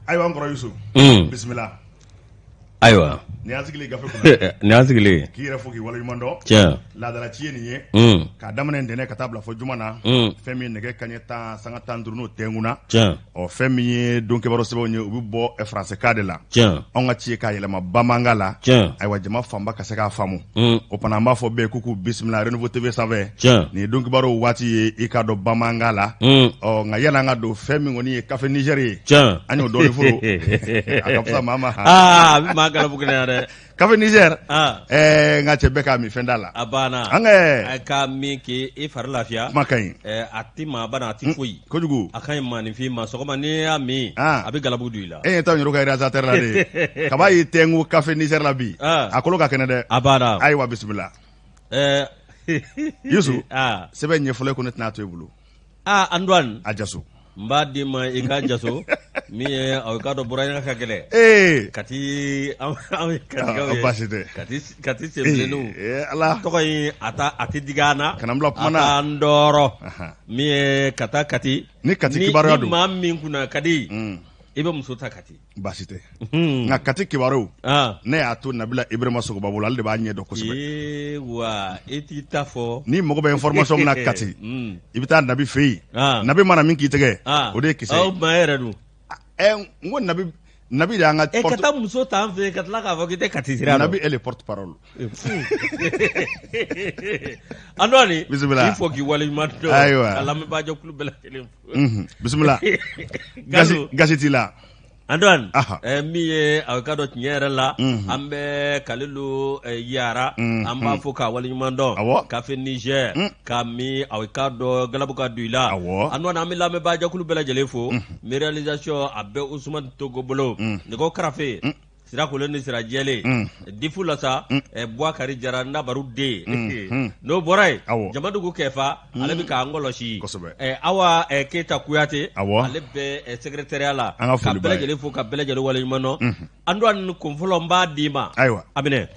Ayiwa, n kɔrɔ Yusu, bisimila. Ayiwa. Nin y'an sigilen gafe kɔnɔ. Nin y'an sigilen. K'i yɛrɛ fo, k'i waleɲuman dɔn. Tiɲɛ. Laadala ci ye nin ye. K'a daminɛ ntɛnɛn ka taa bila fɔ juma na. Fɛn min ye nɛgɛ kanɲɛ 10:15 n'o tɛnkunna. Tiɲɛ. Ɔ, fɛn min ye don kibaru sɛbɛnw ye, u bɛ bɔ faransɛkan de la. Tiɲɛ. Anw ka ci ye k'a yɛlɛma bamanankan la. Tiɲɛ. Ayiwa, jama fanba ka se k'a faamu. O fana, an b'a fɔ bɛɛ k'u k'u bisimila Renouveau TV sanfɛ. Tiɲɛ. Nin ye don kibaru waati ye, i k'a dɔn, bamanankan la. Ɔ, nka yanni an ka don fɛn min kɔni ye Café Niger ye. Tiɲɛ. An y'o dɔɔnin foro, a ka fisa maa ma. Aa, a bɛ maa galabu kɛnɛya dɛ. Café Niger. Ah. Ɛɛ, n ka cɛ, bɛɛ k'a min fɛn da la. A banna. An kɛ. A ka min k'i fari lafiya. Kuma ka ɲi. A ti maa bana, a ti foyi. Kojugu. A ka ɲi maaninfin ma. Sɔgɔma, n'i y'a min, Ah. a bɛ galabu don i la. E ɲɛ t'anw yɛrɛ ka réalisateur la de, kaba y'i tɛnku Café Niger la bi. Ah. A kolo ka kɛnɛ dɛ. A banna. Ayiwa, bisimila. Yusu. Ah. Sɛbɛn ɲɛfɔlɔ ko ne tɛna to i bolo. Ah, Antoine. A jaso. N b'a d'i ma, i ka jaso. Min ye aw k'a dɔn, Buranya ka gɛlɛn. Kati, anw ye Katikaw ye. Ah, baasi tɛ. Kati, Kati senbilenninw. Ee, Ala. Tɔgɔ in, a ta a tɛ digi an na. Kana n bila kuma na. A t'an tɔɔrɔ. Ahan. Min ye ka taa Kati. Ni Kati kibaruya don. Ni maa min kunna ka di. I bɛ muso ta Kati. Baasi tɛ, nka Kati kibaru, Ah. ne y'a to Nabila Ibrahima Sogoba bolo, ale de b'a ɲɛ dɔn kosɛbɛ. Ee wa, e t'i ta fɔ. N'i mago bɛ information min na Kati, i bɛ taa Nabi fɛ yen. Ah. Nabi mana min k'i tɛgɛ, Ah. o de ye kisɛ Aw ye. maa yɛrɛ dun. Ɛ, n ko Nabi, Nabi de y'an ka E ka taa muso ta an fɛ yen, ka tila k'a fɔ k'i tɛ Kati sira dɔn. Nabi est le porte parole. Antoine. Bisimila. K'i fo, k'i waleɲuman dɔn. Ayiwa. Ka lamɛnbaajɛkulu bɛɛ lajɛlen fo. Bisimila. Gasi Galo. gasi t'i la. Antoine, Aha. min ye a ka dɔn tiɲɛ yɛrɛ la, an bɛ Kalilu Yara, an b'a fɔ k'a waleɲuman dɔn. Awɔ. Café Niger, k'a min, a ka dɔn, galabu ka don i la. Awɔ. Antoine, an bɛ lamɛnbaajɛkulu bɛɛ lajɛlen fo. Mi réalisation a bɛ Usumani Togo bolo. Nɛgɛw karafe. Sira kolen ni sira jɛlen. Difu la sa, Buakari Jara Nabaru den. N'o bɔra yen, Awɔ. Jamadugu Kɛfa, ale bɛ k'an kɔlɔsi. Kosɛbɛ. Awa Keyita Kuyate. Awɔ. Ale bɛ secrétariat la. An ka foli Ka b'a bɛɛ ye. lajɛlen fo, ka bɛɛ lajɛlen waleɲuman dɔn. Antoine, kun fɔlɔ, n b'a d'i ma. Ayiwa. A minɛ.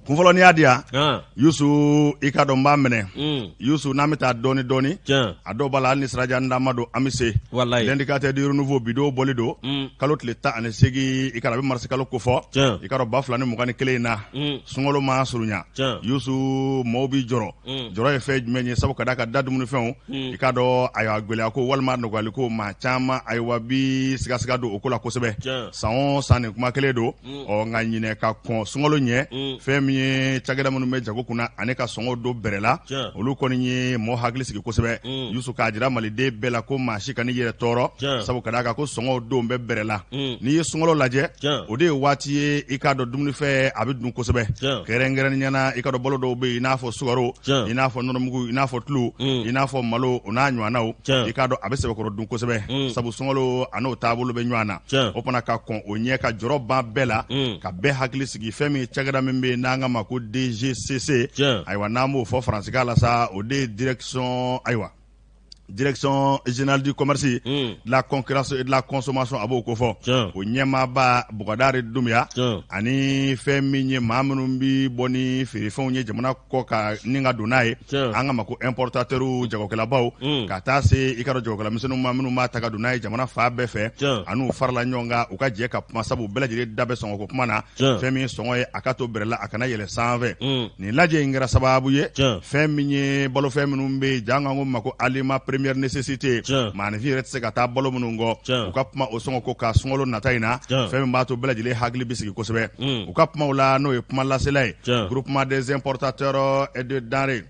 Kun fɔlɔ, n'i y'a di yan, Han. Yusu, i ka dɔn, n b'a minɛ. Yusu, n'an bɛ taa dɔɔni dɔɔni, Tiɲɛ. a dɔw b'a la, hali ni sirajan dama don, an bɛ se. Walayi. L'indicateur du Renouveau, bi don bɔli don. Kalo tile 18, i ka dɔn, a bɛ marisi kalo kofɔ. Tiɲɛ. I ka dɔn, 2021 in na, sunkalo ma surunya. Tiɲɛ. Yusu, maaw bi jɔrɔ. Jɔrɔ ye fɛn jumɛn ye? Sabu ka d'a ka da dumunifɛnw, i ka dɔn, ayiwa, gɛlɛya ko walima nɔgɔyali ko, maa caman, ayiwa, bi sigasiga don o ko la kosɛbɛ. Tiɲɛ. San o san, nin kuma kelen don. Ɔ, nka ɲinɛ, ka kɔn sunkalo ɲɛ, fɛn min ye cakɛda minnu bɛ jago kunna ani ka sɔngɔ don bɛrɛ la, Tiɲɛ. olu kɔni ye mɔɔ hakili sigi kosɛbɛ, Yusu, k'a jira maliden bɛɛ la ko maa si kan'i yɛrɛ tɔɔrɔ. Tiɲɛ. Sabu ka d'a kan ko sɔngɔw don bɛ bɛrɛ la. N'i ye sunkalo lajɛ, Tiɲɛ. o de ye waati ye, i k'a dɔn, dumunifɛn a bɛ dun kosɛbɛ. Tiɲɛ. Kɛrɛnkɛrɛnnenya la, i k'a dɔn, balo dɔw bɛ yen, i n'a fɔ sukaro, Tiɲɛ. i n'a fɔ nɔnɔmugu, i n'a fɔ tulu, i n'a fɔ malo, o n'a ɲɔgɔnnaw. Tiɲɛ. I k'a dɔn, a bɛ sɛbɛkɔrɔ dun kosɛbɛ, sabu sunkalo a n'o taabolo bɛ ɲɔgɔn na. Tiɲɛ. O fana, ka kɔn o ɲɛ, ka jɔrɔ ban bɛɛ la, ka bɛɛ hakili sigi, fɛn min ye cakɛda min bɛ yen n'an ka ma ko DGCC. Tiɲɛ. Ayiwa, n'an b'o fɔ faransikan la sa, o de ye direction, ayiwa, Direction générale du commerce, de la concurrence et de la consommation, a b'o kofɔ. Tiɲɛ. O ɲɛmaaba Bugadari Dunbiya, Tiɲɛ. ani fɛn min ye maa minnu bi bɔ ni feerefɛnw ye jamana kɔ ka ni ka don n'a ye, Tiɲɛ. an ka ma ko importateurs, jagokɛlabaw, ka taa se i ka dɔn jagokɛla misɛnninw ma minnu b'a ta ka don n'a ye jamana fan bɛɛ fɛ, Tiɲɛ. an'u farala ɲɔgɔn kan, u ka jɛ ka kuma, sabu bɛɛ lajɛlen da bɛ sɔngɔko kuma na. Tiɲɛ. Fɛn min ye sɔngɔ ye, a ka to bɛrɛ la, a kana yɛlɛ sanfɛ. Nin lajɛ in kɛra sababu ye, Tiɲɛ. fɛn min ye balofɛn minnu bɛ yen, jaa ko ma ko aliment première nécessité, Tiɲɛ. maaninfin yɛrɛ tɛ se ka taa balo minnu kɔ, Tiɲɛ. u ka kuma o sɔngɔ ko ka sunkalo nata in na, Tiɲɛ. fɛn min b'a to bɛɛ lajɛlen hakili bɛ sigi kosɛbɛ. U ka kumaw la, n'o ye kuma lasela ye, Tiɲɛ. Groupement des importateurs et de denrées,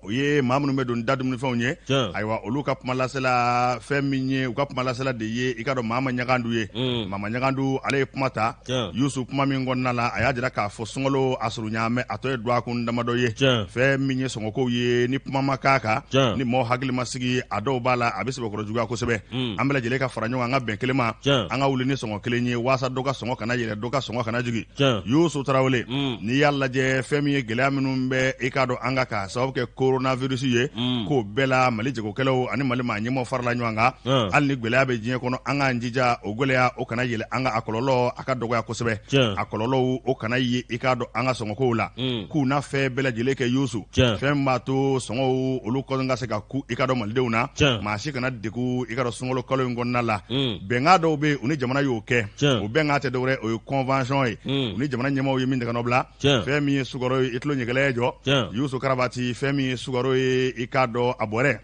o ye maa minnu bɛ don da dumunifɛnw ye. Tiɲɛ. Ayiwa, olu ka kuma lasela, fɛn min ye u ka kuma lasela de ye, i ka dɔn, Maama Ɲagandu ye. Maama Ɲagandu, ale ye kuma ta. Tiɲɛ. Yusu, kuma min kɔnɔna la, a y'a jira k'a fɔ sunkalo a surunya mɛ, a tɔ ye dɔgɔkun damadɔ ye. Tiɲɛ. Fɛn min ye sɔngɔkow ye, ni kuma ma k'a kan, Tiɲɛ. ni mɔgɔ hakili ma sigi, a dɔw b'a la, a bɛ sɛbɛkɔrɔ juguya kosɛbɛ. An bɛɛ lajɛlen ka fara ɲɔgɔn kan, an ka bɛn kelen ma, Tiɲɛ. an ka wuli ni sɔngɔ kelen ye, waasa dɔ ka sɔngɔ kana yɛlɛ, dɔ ka sɔngɔ kana jigin. Tiɲɛ. Yusu Tarawele, n'i y'a lajɛ, fɛn min ye gɛlɛya minnu bɛ, i k'a dɔn, an ka k'a sababu kɛ coronavirus ye, k'o bɛɛ la Mali jagokɛlaw ani Mali maa ɲɛmaaw farala ɲɔgɔn kan. Hali ni gɛlɛya bɛ diɲɛ kɔnɔ, an k'an jija o gɛlɛya o kana yɛlɛ an kan, a kɔlɔlɔ a ka dɔgɔya kosɛbɛ, a kɔlɔlɔw o kana ye i k'a dɔn an ka sɔngɔkow la, k'u na fɛn bɛɛ lajɛlen kɛ Yusu, fɛn min b'a to sɔngɔw olu kɔni ka se ka ku i k'a dɔn malidenw na, maa si kana degun i k'a dɔn sunkalo kalo in kɔnɔna la. Bɛnkan dɔw bɛ yen, u ni jamana y'o kɛ. O bɛnkan tɛ dɔwɛrɛ, o ye convention ye u ni jamana ɲɛmaaw ye min tɛgɛ nɔ bila. Fɛn min ye sukaro ye, i tulo ɲɛgɛlɛ jɔ Yusu Karabati, fɛn min ye sukaro ye, i k'a dɔn a bɔrɛ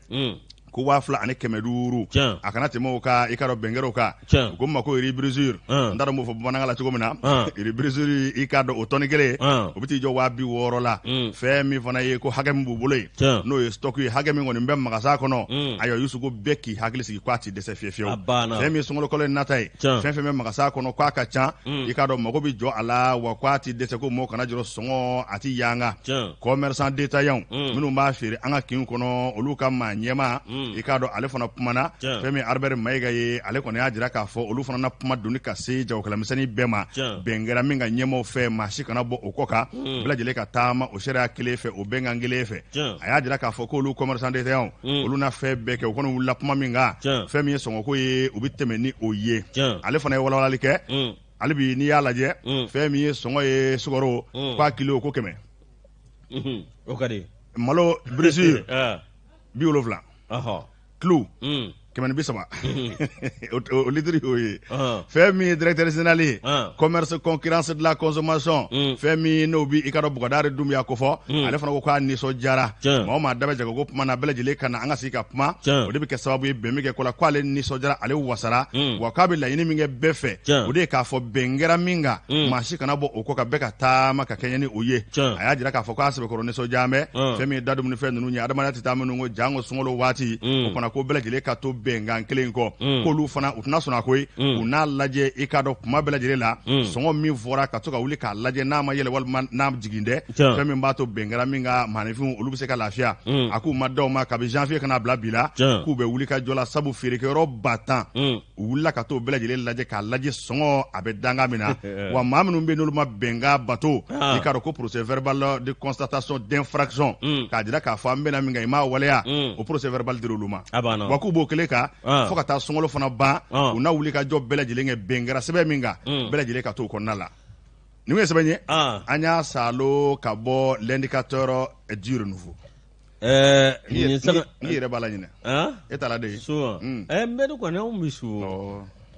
ko 2500, a kana tɛmɛ o kan. I k'a dɔn bɛn kɛra o kan. U ko ma ko riz brisure, n t'a dɔn n b'o fɔ bamanankan la cogo min na. Riz brisure, i k'a dɔn o tɔni kelen, o bɛ t'i jɔ 60 000 la. Fɛn min fana ye ko hakɛ min b'u bolo yen, n'o ye stock ye, hakɛ min kɔni bɛ magasin kɔnɔ, ayiwa Yusu, ko bɛɛ k'i hakili sigi k'a ti dɛsɛ fiye fiyewu. Fɛn min ye sunkalo kalo in nata ye, fɛn fɛn bɛ magasin kɔnɔ k'a ka ca, i k'a dɔn mago bɛ jɔ a la, wa k'a ti dɛsɛ, ko mɔgɔ kana jɔrɔ, sɔngɔ a ti yanga. Commerçant détaillant minnu b'a feere an ka kinw kɔnɔ, olu ka maa ɲɛmaa, i k'a dɔn ale fana kumana. Fɛn min Albert Mayiga ye, ale kɔni y'a jira k'a fɔ olu fana na kuma donni ka se jagokɛlamisɛnnin bɛɛ ma. Bɛn kɛra min kan ɲɛmaaw fɛ, maa si kana bɔ o kɔ kan, bɛɛ lajɛlen ka taama o sariya kelen fɛ, o bɛnkan kelen fɛ. A y'a jira k'a fɔ k'olu commerçant détaillant, olu na fɛn bɛɛ kɛ. U kɔni wulila kuma min kan, fɛn min ye sɔngɔko ye, u bɛ tɛmɛ ni o ye. Ale fana ye walawalali kɛ. Hali bi n'i y'a lajɛ, fɛn min ye sɔngɔ ye, sukaro k'a kilo ko 100. O ka di. Malo brisure 70, kilo 130, o litiri y'o ye. Fɛn min ye directeur général ye, commerce, concurrence de la consommation, fɛn min n'o bi i ka dɔn Bukadari Dunbiya ko fɔ, ale fana ko k'a nisɔndiyara. Maa o maa da bɛ jagoko kuma na, bɛɛ lajɛlen ka na an ka sigi ka kuma, o de bɛ kɛ sababu ye bɛn bɛ kɛ ko la. K'ale nisɔndiyara, ale wasara, wa k'a bɛ laɲini min kɛ bɛɛ fɛ, o de ye k'a fɔ bɛn kɛra min kan, maa si kana bɔ o kɔ kan, bɛɛ ka taama ka kɛɲɛ ni o ye. A y'a jira k'a fɔ k'a sɛbɛkɔrɔ nisɔndiya bɛ fɛn min ye da dumunifɛn ninnu ye, adamadenya tɛ taa minnu kɔ, jango sunkalo waati o fana, ko bɛɛ lajɛlen ka to bɛnkan kelen kɔ, k'olu fana u tɛna sɔn a ko ye. U n'a lajɛ, i k'a dɔn kuma bɛɛ lajɛlen la, sɔngɔ min fɔra, ka to ka wuli k'a lajɛ n'a ma yɛlɛ walima n'a jigin dɛ, fɛn min b'a to bɛn kɛra min kan, maaninfinw olu bɛ se ka lafiya. A k'u ma da u ma kabi janvier ka n'a bila bi la, k'u bɛ wuli ka jɔ la, sabu feerekɛyɔrɔ 10 000, u wulila ka t'o bɛɛ lajɛlen lajɛ k'a lajɛ sɔngɔ a bɛ danga min na, wa maa minnu bɛ n'olu ma bɛnkan bato, i k'a dɔn ko procès verbal de constatation d'infraction, k'a jira k'a fɔ an bɛnna min kan, i m'a waleya, o procès verbal dir'olu ma. Wa k'u b'o kelen kan fo ka taa sunkalo fana ban. U na wuli ka jɔ bɛɛ lajɛlen kɛ, bɛn kɛra sɛbɛn min kan, bɛɛ lajɛlen ka t'o kɔnɔna la. Nin ye sɛbɛn ye an y'a salo ka bɔ L'Indicateur du Renouveau. N'i yɛrɛ b'a la ɲinɛ, e t'a la de ye. Sun n bɛ kɔni, anw bɛ sun,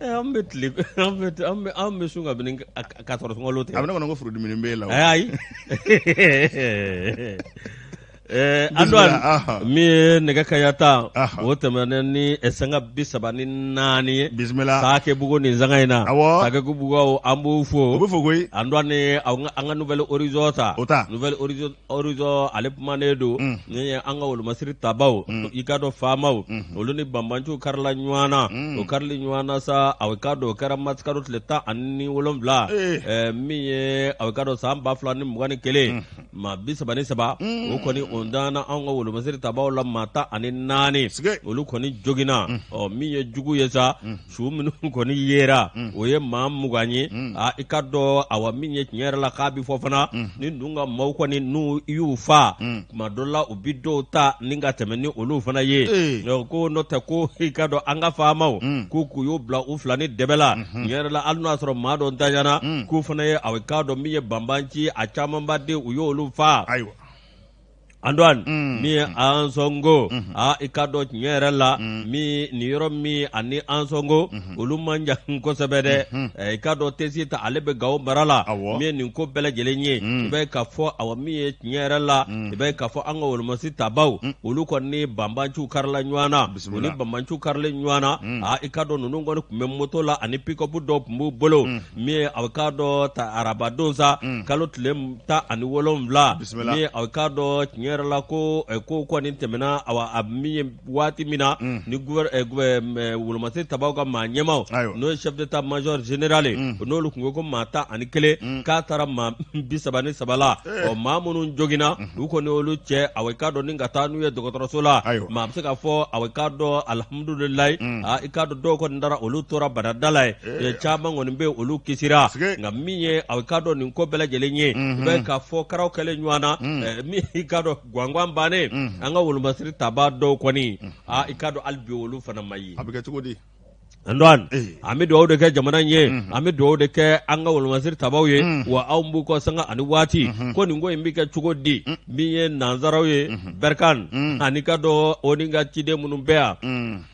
an bɛ tile, an bɛ sun kabini k'a sɔrɔ sunkalo tɛ. A bɛ ne kɔnɔ ko furudimi b'e la. Ayi, Antoine, min ye nɛgɛ kanɲɛ 10, o tɛmɛnen ni sanga 34 ye. Bisimila. Sakebugu nin sanga in na. Awɔ. Sakebugukaw, an b'u fo. U bɛ fo koyi. Antoine, an ka Nouvel Horizon ta. O ta. Nouvel Horizon, ale kumanen don ni ye an ka wolomasiri tabaw, i k'a dɔn faamaw, olu ni banbanciw karila ɲɔgɔn na. O karili ɲɔgɔn na sa, a k'a dɔn o kɛra marisikalo tile 17, min ye a k'a dɔn san 2021. Maa 33, o kɔni o danna anw ka wolomasiri tabaw la, maa 14 olu kɔni joginna. Ɔ min ye jugu ye sa, su minnu kɔni yera, o ye maa 20 ye. Aa, i k'a dɔn awa min ye tiɲɛ yɛrɛ la k'a bɛ fɔ fana, ni ninnu ka maaw kɔni n'u y'u fa tuma dɔ la, u bɛ dɔw ta ni ka tɛmɛ ni olu fana ye. Ko n'o tɛ ko i k'a dɔn an ka faamaw k'u k'u y'u bila u fila ni dɛbɛ la. Tiɲɛ yɛrɛ la, hali n'a y'a sɔrɔ maa dɔ ntanyana, k'u fana ye a k'a dɔn min ye banbanci a camanba de, u y'olu faa. Ayiwa. Antoine, min ye Ansɔngo, aa, i k'a dɔn tiɲɛ yɛrɛ la, min nin yɔrɔ min ani Ansɔngo olu man jan kosɛbɛ dɛ. I k'a dɔn Tessit, ale bɛ Gawo mara la. Min ye nin ko bɛɛ lajɛlen ye, i b'a ye k'a fɔ awa min ye tiɲɛ yɛrɛ la, i b'a ye k'a fɔ an ka wolomasiri tabaw, olu kɔni ni banbanciw karila ɲɔgɔn na. U ni banbanciw karilen ɲɔgɔn na, aa, i k'a dɔn ninnu kɔni tun bɛ moto la ani pick-up dɔw tun b'u bolo. Min ye a k'a dɔn ta arabadon sa, kalo tile 17, min ye a k'a dɔn tiɲɛ yɛrɛ la ko ko kɔni tɛmɛna, awa a min ye waati min na ni wolomasiri tabaw ka maa ɲɛmaaw, n'o ye chef d'état major général ye, n'olu tun ko ko maa 11, k'a taara maa 33 la. Ɔ maa minnu joginna, u kɔni olu cɛ awa i k'a dɔn ni ka taa n'u ye dɔgɔtɔrɔso la. Maa bɛ se k'a fɔ awa i k'a dɔn alihamudulilayi, i k'a dɔn dɔw kɔni taara, olu tora banada la ye, caman kɔni bɛ olu kisira. Nka min ye awa i k'a dɔn nin ko bɛɛ lajɛlen ye, i b'a ye k'a fɔ karaw kɛlen ɲɔgɔn na, min i k'a dɔn gwangan bannen, an ka wolomasiri tabaa dɔw kɔni, aa, i k'a dɔn hali bi olu fana ma ye. A bɛ kɛ cogo di? Antoine, an bɛ dugawu de kɛ jamana in ye, an bɛ dugawu de kɛ an ka wolomasiri tabaw ye, wa anw b'u kɔ sanga ani waati ko nin ko in bɛ kɛ cogo di. Min ye nansaraw ye, Barkhane ani ka dɔn o ni ka ciden minnu bɛ yan,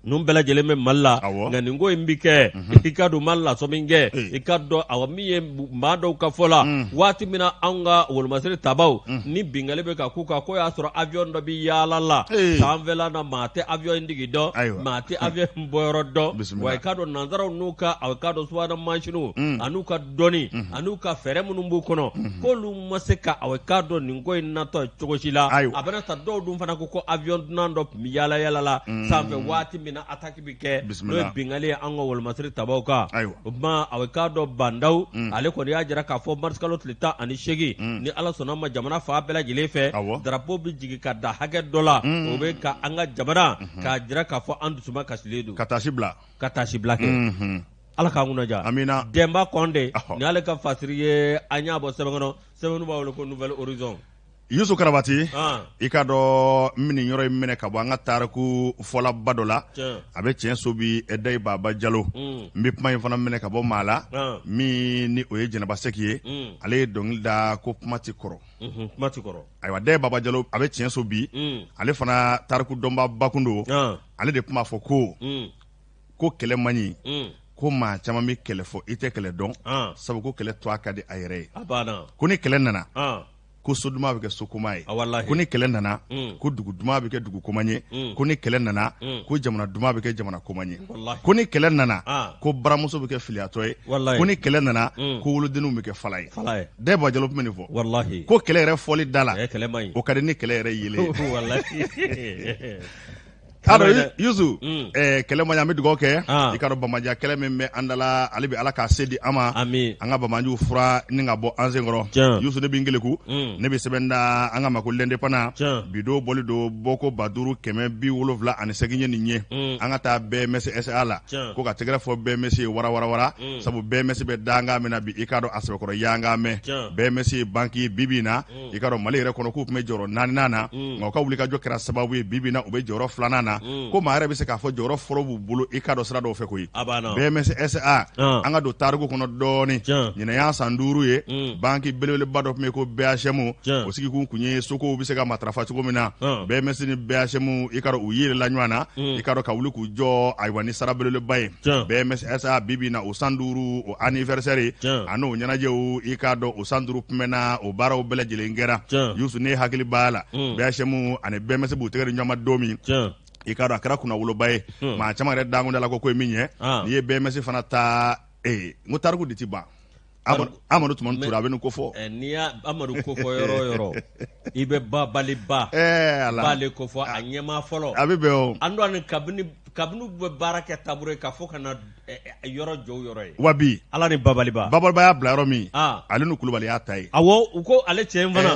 ninnu bɛɛ lajɛlen bɛ Mali la. Nka nin ko in bɛ kɛ, i ka dɔn ma lasɔmi kɛ, i ka dɔn, awa, min ye maa dɔw ka fɔ la, waati min na anw ka wolomasiri tabaw ni binkanni bɛ ka k'u kan, k'o y'a sɔrɔ avion dɔ bɛ yaala la sanfɛla na, maa tɛ avion in tigi dɔn, maa tɛ avion in bɔyɔrɔ dɔn. Wa i k'a dɔn nansaraw n'u ka, a k'a dɔn, subahana mansinw an'u ka dɔnni an'u ka fɛɛrɛ minnu b'u kɔnɔ, k'olu ma se ka, awa, i k'a dɔn nin ko in natɔ cogo si la. A bɛna ta dɔw dun fana ko avion dunan dɔ tun bɛ yaala yaala la sanfɛ waati min na attaque bɛ kɛ, n'o ye binkanni ye an ka wolomasiri tabaw kan. O tuma, a k'a dɔn Bah N'Daw, ale kɔni y'a jira k'a fɔ marisikalo tile 18, ni Ala sɔnna ma, jamana fan bɛɛ lajɛlen fɛ, drapeau bɛ jigin ka da hakɛ dɔ la, o bɛ ka an ka jamana k'a jira k'a fɔ an dusuma kasilen don. Ka taasi bila. Ka taasi bila kɛ. Ala k'an kunna diya. Amina. Denba Kɔnde ni ale ka fasiri ye, an y'a bɔ sɛbɛn kɔnɔ, sɛbɛn b'a wele ko Nouvel Horizon. Yusu Karabati, i k'a dɔn n bɛ nin yɔrɔ in minɛ ka bɔ an ka tariku fɔlaba dɔ la, a bɛ tiɲɛ so bi, Dayi Baba Jalo. N bɛ kuma in fana minɛ ka bɔ maa la min ni o ye Jɛnɛba Sɛki ye. Ale ye dɔnkili da ko kuma tɛ kɔrɔ. Kuma tɛ kɔrɔ. Ayiwa, Dayi Baba Jalo, a bɛ tiɲɛ so bi, ale fana tariku dɔnbaaba kun don. Ale de tun b'a fɔ ko kɛlɛ man ɲi, ko maa caman bɛ kɛlɛ fɔ, i tɛ kɛlɛ dɔn, sabu ko kɛlɛ to a ka di a yɛrɛ ye. Ko ni kɛlɛ nana, ko so duman bɛ kɛ so koma ye. Ko ni kɛlɛ nana, ko dugu duman bɛ kɛ dugu koman ye. Ko ni kɛlɛ nana, ko jamana duman bɛ kɛ jamana koman ye. Ko ni kɛlɛ nana, ko baramuso bɛ kɛ filiyatɔ ye. Ko ni kɛlɛ nana, ko wolodenninw bɛ kɛ fala ye. Dayi Baba Jalo tun bɛ nin fɔ ko kɛlɛ yɛrɛ fɔli da la, o ka di ni kɛlɛ yɛrɛ yelen ye. Yusu, kɛlɛ man ɲi, an bɛ dugawu kɛ. I k'a dɔn bamajan kɛlɛ min bɛ an da la, ale bɛ Ala k'a se di an ma, an ka bamajuw fura ni ka bɔ an sen kɔrɔ. Yusu, ne bɛ n keleku, ne bɛ sɛbɛn da an ka ma ko L'Indépendant, bi don bɔli don bɔko 5708 ye nin ye. An ka taa BMS SA la ko ka tɛgɛrɛ fɔ BMS ye warawarawara, sabu BMS bɛ dankan min na bi, i k'a dɔn a sɛbɛkɔrɔ yankan mɛn. BMS ye banki bi bi in na, i k'a dɔn Mali yɛrɛ kɔnɔ k'u tun bɛ jɔyɔrɔ naaninan na, nka u ka wulikajɔ kɛra sababu ye bi bi in na u bɛ jɔyɔrɔ filanan na, ko maa yɛrɛ bɛ se k'a fɔ jɔyɔrɔ fɔlɔ b'u bolo, i k'a dɔn sira dɔw fɛ koyi. BMS SA, an ka don tariku kɔnɔ dɔɔnin. Ɲinɛ y'a san 5 ye. Banki belebeleba dɔ tun bɛ yen ko BHM, o sigikun tun ye sokow bɛ se ka matarafa cogo min na. BMS ni BHM, i k'a dɔn u yelela ɲɔgɔn na, i k'a dɔn ka wuli k'u jɔ, ayiwa, ni sara belebeleba ye. BMS SA bi bi in na, o san 5 o anniversaire an'o ɲɛnajɛw, i k'a dɔn o san 5 kunbɛnna, o baaraw bɛɛ lajɛlen kɛra. Yusu, ne hakili b'a la, BHM ani BMS b'u tɛgɛ di ɲɔgɔn ma don min, i k'a dɔn a kɛra kunnawoloba ye. Maa caman yɛrɛ dankun da la ko ye min ye, n'i ye BMS fana ta, n ko tariku de ti ban. Amadu Tumani Ture, a bɛ nin ko fɔ. N'i y'a Amadu ko fɔ yɔrɔ o yɔrɔ, i bɛ Babaliba b'ale ko fɔ, a ɲɛmaa fɔlɔ. A bɛ bɛn o. An dɔn kabini kabini u bɛ baara kɛ tabure ka fɔ ka na yɔrɔ jɔ yɔrɔ ye. Wa bi Ala ni Babaliba. Babaliba y'a bila yɔrɔ min, ale ni Kulubali y'a ta ye. Awɔ, u ko ale cɛ in fana,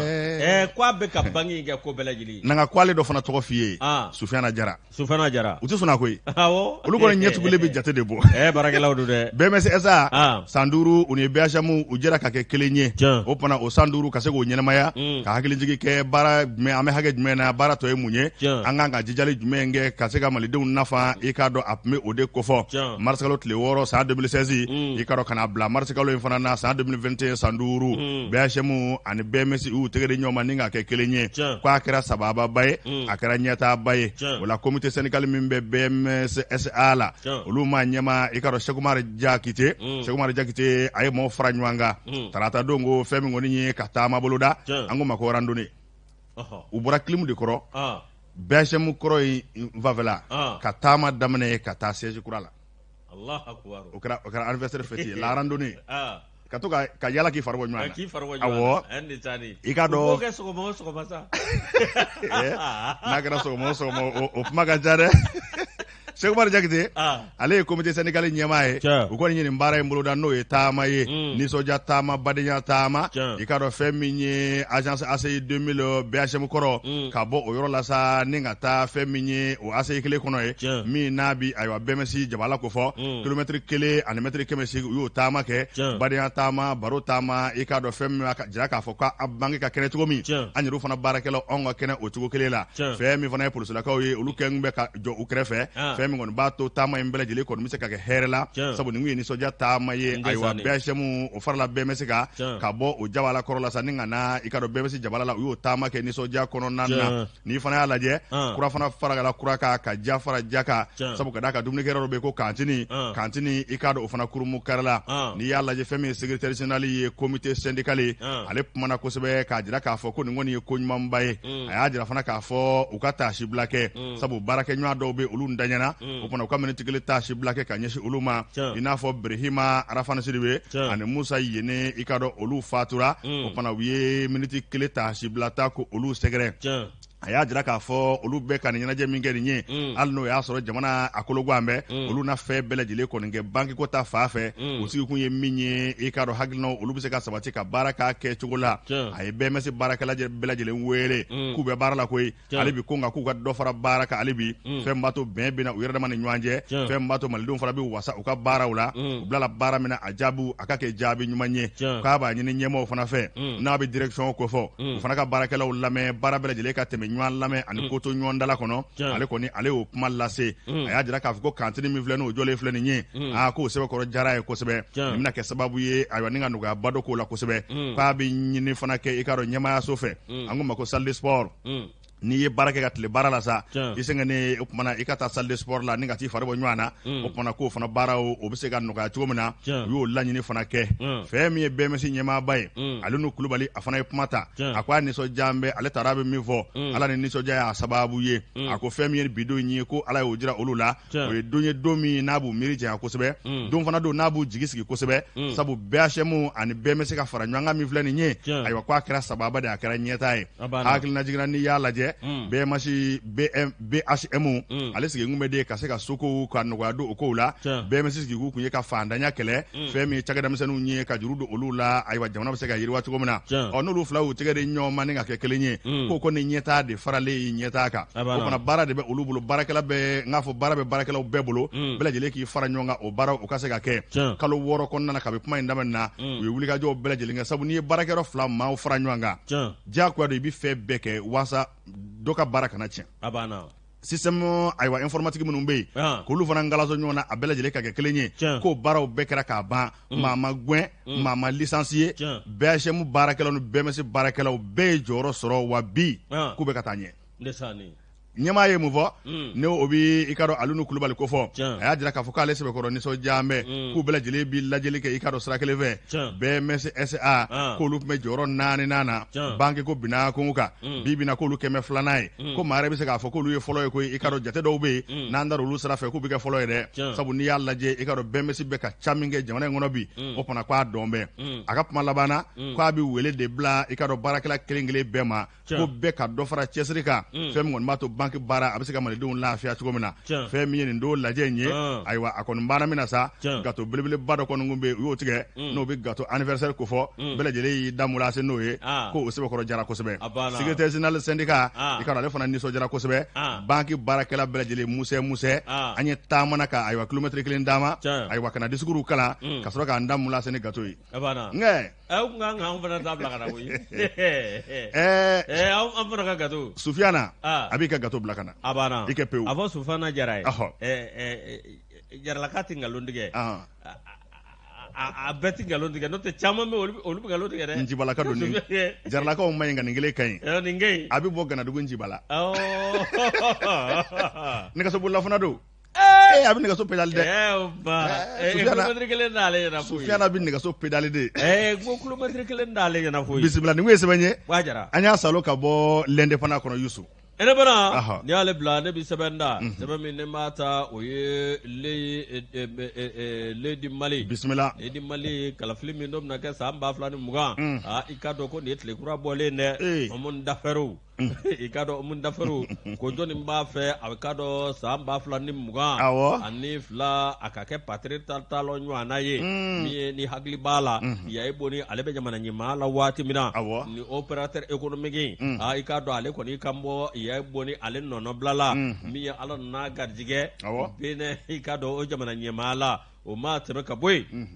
k'a bɛ ka banki in kɛ ko bɛɛ lajɛlen ye. Na n ka ko ale dɔ fana tɔgɔ f'i ye, Sufiyana Jara. Sufana Jara. U tɛ sɔn a koyi. Awɔ. Olu kɔni ɲɛtugulen bɛ jate de bɔ. Ɛɛ baarakɛlaw don dɛ. BMS SA san 5, u ni BHM u jɛra ka kɛ kelen ye. O tuma o san 5 ka se k'o ɲɛnamaya, ka hakilijigin kɛ baara jumɛn, an bɛ hakɛ jumɛn na, baara tɔ ye mun ye, an kan ka jijali jumɛn kɛ ka se ka malidenw nafa, i k'a dɔn a tun bɛ o de kofɔ marisikalo tile 6 san 2016, i k'a dɔn ka n'a bila marisikalo in fana na san 2021, san 5, BHM ani BMS u y'u tɛgɛ di ɲɔgɔn ma ni k'a kɛ kelen ye, k'a kɛra sababa ye, a kɛra ɲɛtaaba ye. O la comité syndical min bɛ BMS SA la, olu maa ɲɛmaa, i k'a dɔn Sekumari Jakite, Sekumari Jakite, a ye maaw fara ɲɔgɔn kan tarata don ko fɛn min kɔni ye ka taama boloda, an ko ma ko randonnée. U bɔra kilimu de kɔrɔ, BHM kɔrɔ in fanfɛla, ka taama daminɛ ka taa siège kura la. O kɛra anniversaire fête ye, la randonnée, ka to ka yala k'i fari bɔ ɲɔgɔn na. K'i fari bɔ ɲɔgɔn na. Awɔ, i k'a dɔn. U b'o kɛ sɔgɔma o sɔgɔma sa. N'a kɛra sɔgɔma o sɔgɔma, o kuma ka ca dɛ. Sekumari Jakite, ale ye comité syndical ɲɛmaa ye. U kɔni ye nin baara in boloda, n'o ye taama ye, nisɔndiya taama, badenya taama. I k'a dɔn fɛn min ye agence ACI 2000 BHM kɔrɔ, ka bɔ o yɔrɔ la sa ni ka taa fɛn min ye o ACI kelen kɔnɔ ye, min n'a bi ayiwa BMS jabala ko fɔ, kilomɛtiri 1 ani mɛtiri 800, u y'o taama kɛ, badenya taama, baro taama. I k'a dɔn fɛn min b'a jira k'a fɔ k'a banque ka kɛnɛ cogo min, an yɛrɛ fana baarakɛlaw, anw ka kɛnɛ o cogo kelen la. Fɛn min fana ye polisilakaw ye, olu kɛlen bɛ ka jɔ u kɛrɛfɛ, fɛn min kɔni b'a to taama in bɛɛ lajɛlen kɔni bɛ se ka kɛ hɛrɛ la, sabu nin ye nisɔndiya taama ye. Ayiwa, BHM o farala BMS kan ka bɔ o jabala kɔrɔ la sa ni ka na, i k'a dɔn, BMS jabala la, u y'o taama kɛ nisɔndiya kɔnɔna na. N'i fana y'a lajɛ, kura fana farala kura kan, ka ja fara ja kan, sabu ka d'a kan dumunikɛyɔrɔ dɔ bɛ yen ko kantini kantini, i k'a dɔn o fana kurumu karila. N'i y'a lajɛ, fɛn min ye secrétaire général ye comité syndical ye, ale kumana kosɛbɛ k'a jira k'a fɔ ko nin kɔni ye ko ɲumanba ye. A y'a jira fana k'a fɔ u ka taasibila kɛ, sabu baarakɛɲɔgɔn dɔw bɛ olu ntanyana, o fana u ka miniti kelen taasibila kɛ ka ɲɛsin olu ma, i n'a fɔ Berehima Arafani Sidibe ani Musa Yene, i k'a dɔn olu fatura. O fana u ye miniti kelen taasibila ta ko olu sɛgɛrɛ. A y'a jira k'a fɔ olu bɛ ka nin ɲɛnajɛ min kɛ nin ye, hali n'o y'a sɔrɔ jamana a kologan bɛ, olu na fɛn bɛɛ lajɛlen kɔni kɛ banki ko ta fan fɛ. U sigikun ye min ye, i k'a dɔn hakilinaw olu bɛ se ka sabati ka baara k'a kɛ cogo la. A ye BMS baarakɛla bɛɛ lajɛlen wele k'u bɛ baara la koyi hali bi, ko nka k'u ka dɔ fara baara kan hali bi, fɛn b'a to bɛn bɛ na u yɛrɛ dama ni ɲɔgɔn cɛ, fɛn b'a to malidenw fana bɛ wasa u ka baaraw la, u bilala baara min na, a jaabiw a ka kɛ jaabi ɲuman ye. K'a b'a ɲini ɲɛmaaw fana fɛ, n'a bɛ direction kofɔ, u fana ka baarakɛlaw lamɛn, baara bɛɛ lajɛlen ka tɛmɛ ɲɔgɔn lamɛn ani ko to ɲɔgɔn dala kɔnɔ. Ale kɔni, ale y'o kuma lase. A y'a jira k'a fɔ ko kantini min filɛ, n'o jɔlen filɛ nin ye, aa, k'o sɛbɛkɔrɔ diyara ye kosɛbɛ. Nin bɛna kɛ sababu ye, ayiwa, ni ka nɔgɔyaba dɔ k'o la kosɛbɛ. K'a bɛ ɲini fana kɛ, i k'a dɔn, ɲɛmaayaso fɛ, an ko ma ko salle de sport. N'i ye baara kɛ ka tile baara la sa, i sɛgɛnnen, o tuma na i ka taa salle de sport la ni ka t'i fari bɔ ɲɔgɔn na. O tuma na k'o fana baaraw o bɛ se ka nɔgɔya cogo min na, u y'o laɲini fana kɛ. Fɛn min ye BMS ɲɛmaaba ye, Alinu Kulubali, a fana ye kuma ta. A ko a nisɔndiyalen bɛ, ale taara a bɛ min fɔ, Ala ni nisɔndiya y'a sababu ye. A ko fɛn min ye bi don in ye, ko Ala y'o jira olu la, o ye don ye, don min n'a b'u miiri janya kosɛbɛ, don fana don n'a b'u jigi sigi kosɛbɛ, sabu BHM ani BMS ka fara ɲɔgɔn kan min filɛ nin ye, ayiwa, k'a kɛra sababa de, a kɛra ɲɛtaa ye. Hakilinajiginna, n'i y'a lajɛ, BMS BHM ale sigikun bɛ de ka se ka sokow ka nɔgɔya don o kow la. BMS sigikun kun ye ka faantanya kɛlɛ, fɛn min ye cakɛdamisɛnninw ye, ka juru don olu la, ayiwa, jamana bɛ se ka yiriwa cogo min na. Ɔ, n'olu fila y'u tɛgɛ di ɲɔgɔn ma ni ka kɛ kelen ye, ko ko ni ɲɛtaa de faralen ye ɲɛtaa kan, o fana baara de bɛ olu bolo. Baarakɛla bɛ n k'a fɔ baara bɛ baarakɛlaw bɛɛ bolo, bɛɛ lajɛlen k'i fara ɲɔgɔn kan, o baara o ka se ka kɛ. Kalo 6 kɔnɔna na, kabi kuma in daminɛ na, u ye wulikajɔw bɛɛ lajɛlen kɛ, sabu n'i ye baarakɛyɔrɔ fila maaw fara ɲɔgɔn kan, diyagoya don i bɛ fɛn bɛɛ kɛ waasa dɔ ka baara kana tiɲɛ. Système, ayiwa, informatique minnu bɛ yen, k'olu fana ngalaso ɲɔgɔn na, a bɛɛ lajɛlen ka kɛ kelen ye, k'o baaraw bɛɛ kɛra k'a ban. Maa ma gɛn, maa ma licencié. BHM baarakɛlaw ni BMS baarakɛlaw bɛɛ ye jɔyɔrɔ sɔrɔ wa bi k'u bɛ ka taa ɲɛ. Ɲɛmaa ye mun fɔ? Ne o bɛ, i k'a dɔn, Alinu Kulubali ko fɔ. A y'a jira k'a fɔ k'ale sɛbɛkɔrɔ nisɔndiyalen bɛ, k'u bɛɛ lajɛlen bɛ lajɛli kɛ, i k'a dɔn, sira kelen fɛ. BMS SA, k'olu tun bɛ jɔyɔrɔ naaninan na banque ko bina kongo kan, bi bi na k'olu kɛmɛ filanan ye. Ko maa yɛrɛ bɛ se k'a fɔ k'olu ye fɔlɔ ye koyi. I k'a dɔn, jate dɔw bɛ yen, n'an taara olu sira fɛ, k'u bɛ kɛ fɔlɔ ye dɛ, sabu n'i y'a lajɛ, i k'a dɔn, BMS bɛ ka ca min kɛ jamana in kɔnɔ bi, o fana k'a dɔn bɛɛ. A ka kuma laban na, k'a bɛ wele de bila, i k'a dɔn, baarakɛla kelen kelen bɛɛ ma, ko bɛɛ ka dɔ fara cɛsiri kan, fɛn min kɔni b'a to banque baara a bɛ se ka malidenw lafiya cogo min na. Fɛn min ye nin don lajɛ in ye, ayiwa, a kɔni banna min na sa, gato belebeleba dɔ kɔni kun bɛ yen, u y'o tigɛ, n'o bɛ gato anniversaire kofɔ, bɛɛ lajɛlen y'i da mulase n'o ye, ko o sɛbɛkɔrɔ jara kosɛbɛ. Secrétaire général syndicat, i k'a dɔn, ale fana nisɔndiyara kosɛbɛ. Banque baarakɛla bɛɛ lajɛlen musɛ musɛ, an ye taamana ka, ayiwa, kilomɛtiri kelen taama, ayiwa, ka na discours kalan ka sɔrɔ k'an da mulase ni gato ye. Nka Aw kun kan k'an fana ta bila ka na koyi. An fana ka gato. Sufiyana, a b'i ka gato bila ka na. A banna. I kɛ pewu. A fɔ Sufana Jara ye. Jaralaka tɛ nkalon tigɛ. A bɛɛ tɛ nkalon tigɛ, n'o tɛ caman bɛ olu bɛ nkalon tigɛ dɛ. Njibalaka don nin. Jaralakaw man ɲi, nka nin kelen ka ɲi. Nin ka ɲi. A bɛ bɔ Ganadugu Njibala. Nɛgɛsobolila fana don. A bɛ nɛgɛso pédale dɛ. Kilomɛtiri kelen d'ale ɲɛna foyi. Sufiyana bɛ nɛgɛso pédale de. Ko kilomɛtiri kelen d'ale ɲɛna foyi. Bisimila, nin kun ye sɛbɛn ye. An y'a salo ka bɔ L'Indépendant kɔnɔ, Yusu. Indépendant, n'i y'ale bila, ne bɛ sɛbɛn da. Sɛbɛn min ne b'a ta, o ye Le du Mali. Bisimila. Le du Mali, kalafili min n'o bɛna kɛ san 2020. Aa, i k'a dɔn ko nin ye tile kura bɔlen dɛ. Homme d'affaires. I k'a dɔn homme d'affaires ko jɔnni b'a fɛ a k'a dɔn san 2022 a ka kɛ Patrice Talon ɲɔgɔnna ye, min ye ni hakili b'a la Yayi Boni ale bɛ jamana ɲɛmaa la waati min na, ni opérateur économique i k'a dɔn ale kɔni kan bɔ Yayi Boni ale nɔnɔbila la, min ye Ala nana garijɛgɛ Benin i k'a dɔn o jamana ɲɛmaa la, o maa tɛmɛ ka bɔ yen.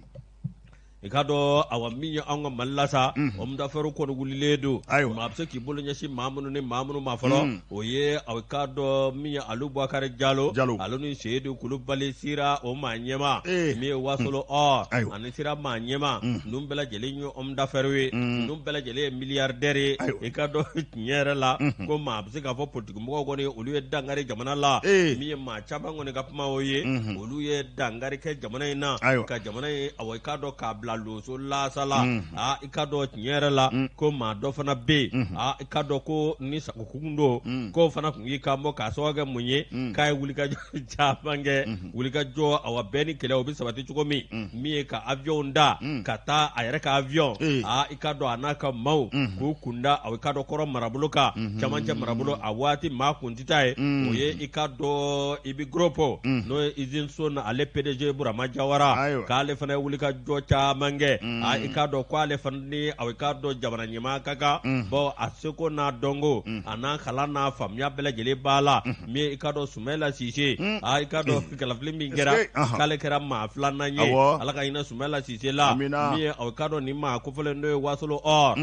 I k'a dɔn awa min ye anw ka Mali la sa homme d'affaires kɔni wulilen don, ayiwa, maa bɛ se k'i bolo ɲɛsin maa minnu ni maa minnu ma fɔlɔ, o ye a k'a dɔn min ye Alu Bubakari Jalo, Jalo, ale ni Seyidu Kulubali Sira o maa ɲɛmaa, min ye Wasolo Or ani Sira maa ɲɛmaa, ninnu bɛɛ lajɛlen ye homme d'affaires ye, ninnu bɛɛ lajɛlen ye milliardaire ye, i k'a dɔn tiɲɛ yɛrɛ la ko maa bɛ se k'a fɔ politique mɔgɔw kɔni olu ye dankari jamana la, min ye maa caman kɔni ka kuma o ye, olu ye dankari kɛ jamana in na, ka jamana in awa i k'a dɔn k'a bila loso lasa la, aa i k'a dɔn tiɲɛ yɛrɛ la ko maa dɔ fana bɛ yen, aa i k'a dɔn ko ni sago kun don, k'o fana tun y'i kan bɔ k'a sababu kɛ mun ye, k'a ye wulikajɔ caman kɛ, wulikajɔ awa bɛn ni kelenya o bɛ sabati cogo min, min ye ka avion da ka taa a yɛrɛ ka avion, aa i k'a dɔn a n'a ka maaw k'u kunda awa i k'a dɔn kɔrɔn marabolo kan, cɛmancɛ marabolo a waati maa kun tɛ taa yen, o ye i k'a dɔn Ibi Groupe n'o ye usine Sone ale PDG Burama Jawara, k'ale fana ye wulikajɔ caman kɛ, aa i k'a dɔn k'ale fana ni awa i k'a dɔn jamana ɲɛmaa ka kan, bawo a seko n'a dɔnko a n'a kalan n'a faamuya bɛɛ lajɛlen b'a la, min ye i k'a dɔn Sumayila Sise, aa i k'a dɔn kalafili min kɛra k'ale kɛra maa filanan ye, Ala ka hinɛ Sumayila Sise la, min ye awa i k'a dɔn nin maa kofɔlen n'o ye Wasolo Or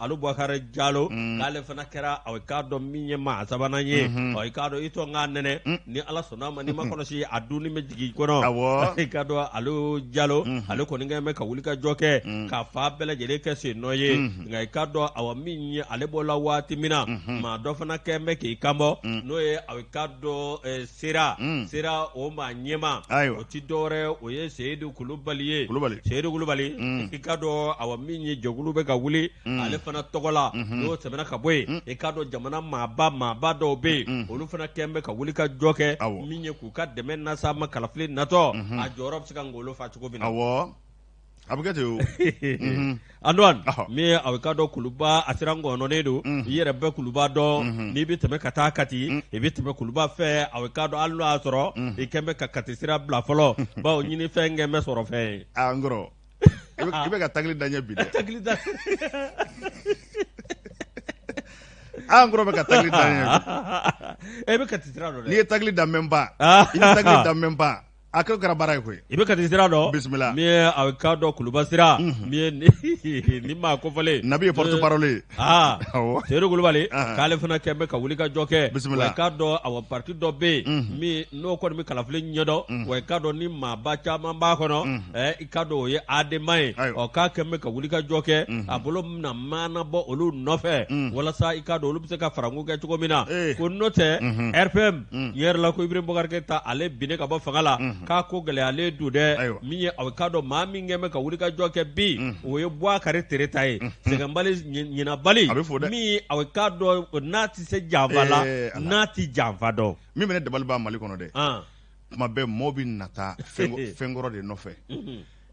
Alu Bubakari Jalo, k'ale fana kɛra awa i k'a dɔn min ye maa sabanan ye, ɔ i k'a dɔn i tɔ n k'a nɛnɛ ni Ala sɔnna a ma n'i ma kɔlɔsi a dunni bɛ jigin i kɔnɔ, i k'a dɔn Alu Jalo ale kɔni kɛlen bɛ ka wulikajɔ kɛ ka fan bɛɛ lajɛlen kɛ sen nɔ ye, nka i k'a dɔn awa min ye ale bɔla waati min na, maa dɔ fana kɛlen bɛ k'i kanbɔ n'o ye awa i k'a dɔn Sera sera o maa ɲɛmaa o tɛ dɔwɛrɛ o ye Seyidu Kulubali ye Seyidu Kulubali i k'a dɔn awa min ye jɛkulu bɛ ka wuli ale fana tɔgɔ la, n'o tɛmɛna ka bɔ yen, i k'a dɔn jamana maaba maaba dɔw bɛ yen, olu fana kɛlen bɛ ka wuli ka jɔ kɛ min ye k'u ka dɛmɛ lase a ma kalafili natɔ a jɔyɔrɔ bɛ se ka ngolo fa cogo min na. A bɛ kɛ ten o. Antoine min ye aw k'a dɔn kuluba a sira ngɔnɔnen don, i yɛrɛ bɛ kuluba dɔn, n'i bɛ tɛmɛ ka taa Kati i bɛ tɛmɛ kuluba fɛ aw k'a dɔn hali n'o y'a sɔrɔ i kɛlen bɛ ka Kati sira bila fɔlɔ bawo ɲinifɛn kɛlen bɛ sɔrɔ fɛn ye. Aa n kɔrɔ i bɛ ka tagli da n ɲɛ bi dɛ. Tagli da. Aa n kɔrɔ bɛ ka tagli da n ɲɛ bi. E bɛ Kati sira dɔn dɛ. N'i ye tagli da n bɛ n pan. I bɛ tagli da n bɛ n pan. A ko kɛra baara ye koyi. I bɛ Kati sira dɔn. Bisimila. Min ye a k'a dɔn kuluba sira. Min ye nin maa kofɔlen. Nabi ye porte parole ye. Aa. Awɔ. Seyidu Kulubali. Anhan. K'ale fana kɛn bɛ ka wuli ka jɔ kɛ. Bisimila. Wa i k'a dɔn awa parti dɔ bɛ yen. Min n'o kɔni bɛ kalafili ɲɛdɔn. Wa i k'a dɔn ni maaba caman b'a kɔnɔ. Ɛ i k'a dɔn o ye ADEMA ye. Ayiwa. Ɔ k'a kɛn bɛ ka wuli ka jɔ kɛ. A bolo bɛna maana bɔ olu nɔfɛ. Walasa i k'a dɔn olu bɛ se ka farankun kɛ cogo min na. Ee. Ko n'o tɛ. RPM. Tiɲɛ yɛrɛ la ko Ibrahim Boubacar Keita ale binnen ka bɔ fanga la k'a ko gɛlɛyalen don dɛ, min ye a k'a dɔn maa min kɛn bɛ ka wulikajɔ kɛ bi o ye Boubacar Tereta ye sɛgɛnbali ɲinabali a bɛ fo dɛ, min a k'a dɔn n'a tɛ se janfa la n'a tɛ janfa dɔn. Min bɛ ne dabali ban Mali kɔnɔ dɛ, tuma bɛɛ mɔɔw bɛ nata fɛn kɔrɔ de nɔfɛ.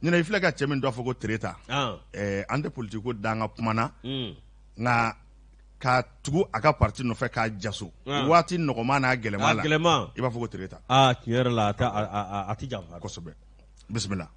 Ɲinan i filɛ ka cɛ min tɔgɔ fɔ ko Tereta, an tɛ politique ko da an ka kuma na, nka ka tugu a ka parti nɔfɛ k'a jaso waati nɔgɔman n'a gɛlɛman la, gɛlɛman, i b'a fɔ ko Tereta. Aa tiɲɛ yɛrɛ la a tɛ janfa. Kosɛbɛ, bisimila.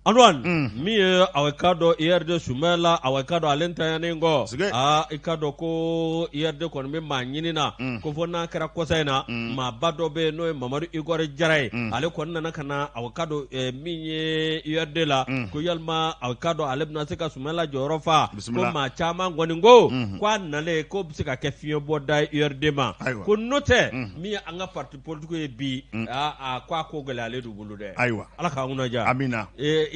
Antoine min ye a k'a dɔn URD Sumayila a k'a dɔn ale ntanyanen kɔ, aa i k'a dɔn ko URD kɔni bɛ maa ɲini na ko fɔ n'a kɛra kɔsa in na maaba dɔ bɛ yen n'o ye Mamadu Igor Jara ye, ale kɔni nana ka na a k'a dɔn min ye URD la ko yalima a k'a dɔn ale bɛna se ka Sumayila jɔyɔrɔ fa. Bisimila. Ko maa caman kɔni ko k'a nalen ko bɛ se ka kɛ fiɲɛbɔda ye URD ma, ko n'o tɛ min ye an ka parti politique ye bi, aa ko a ko gɛlɛyalen d'u bolo dɛ. Ayiwa. Ala k'an kunna diya. Amina.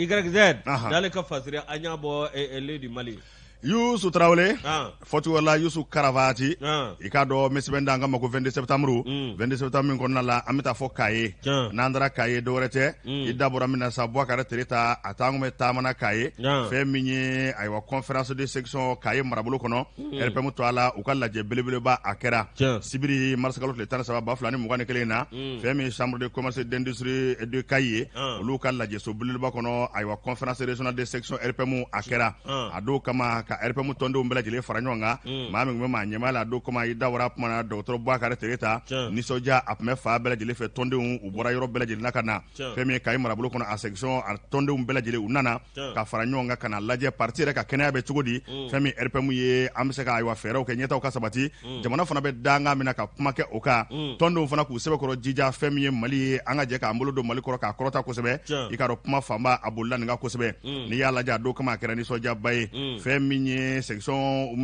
YZ n'ale ka fasiri an y'a bɔ Le du Mali. Yusu Tarawele, fɔcogo la Yusu Karavati, i k'a dɔn n bɛ sɛbɛn da an ka ma ko 22 septembre, 22 septembre min kɔnɔna la an bɛ taa fɔ Kaye, n'an taara Kaye dɔwɛrɛ tɛ, i da bɔra min na sa Boubacar Tereta a taa kun bɛ taama na Kaye, fɛn min ye ayiwa conférence de section Kaye marabolo kɔnɔ, RPM tɔgɔ la u ka lajɛ belebeleba a kɛra sibiri mars kalo tile 13 2021 in na, fɛn min ye chambre de commerce et d'industrie de Kayi ye, olu ka lajɛso belebeleba kɔnɔ ayiwa conférence régionale de section RPM a kɛra a don kama. ka RPM tɔndenw bɛɛ lajɛlen fara ɲɔgɔn kan. Maa min tun bɛ maa ɲɛmaa la don kama, i da wara kuma na, dɔgɔtɔrɔ Bubakari Tereta. Nisɔndiya a tun bɛ fan bɛɛ lajɛlen fɛ. Tɔndenw u bɔra yɔrɔ bɛɛ lajɛlen na ka na. Fɛn min ye Kayi marabolo kɔnɔ, a section a tɔndenw bɛɛ lajɛlen u nana ka fara ɲɔgɔn kan ka na lajɛ parti yɛrɛ ka kɛnɛya bɛ cogo di. Fɛn min RPM ye, an bɛ se ka ayiwa fɛɛrɛw kɛ ɲɛtaaw ka sabati. Jamana fana bɛ dankan min na ka kuma kɛ o kan. Tɔndenw fana k'u sɛbɛkɔrɔ jija. Fɛn min ye Mali ye, an ka jɛ k'an bolo don Mali kɔrɔ k'a kɔrɔta kosɛbɛ. I k'a dɔn, kuma fanba a bolila nin kan kosɛbɛ. N'i y'a lajɛ, a don kama a kɛra nisɔndiyaba ye. Fɛn min ye section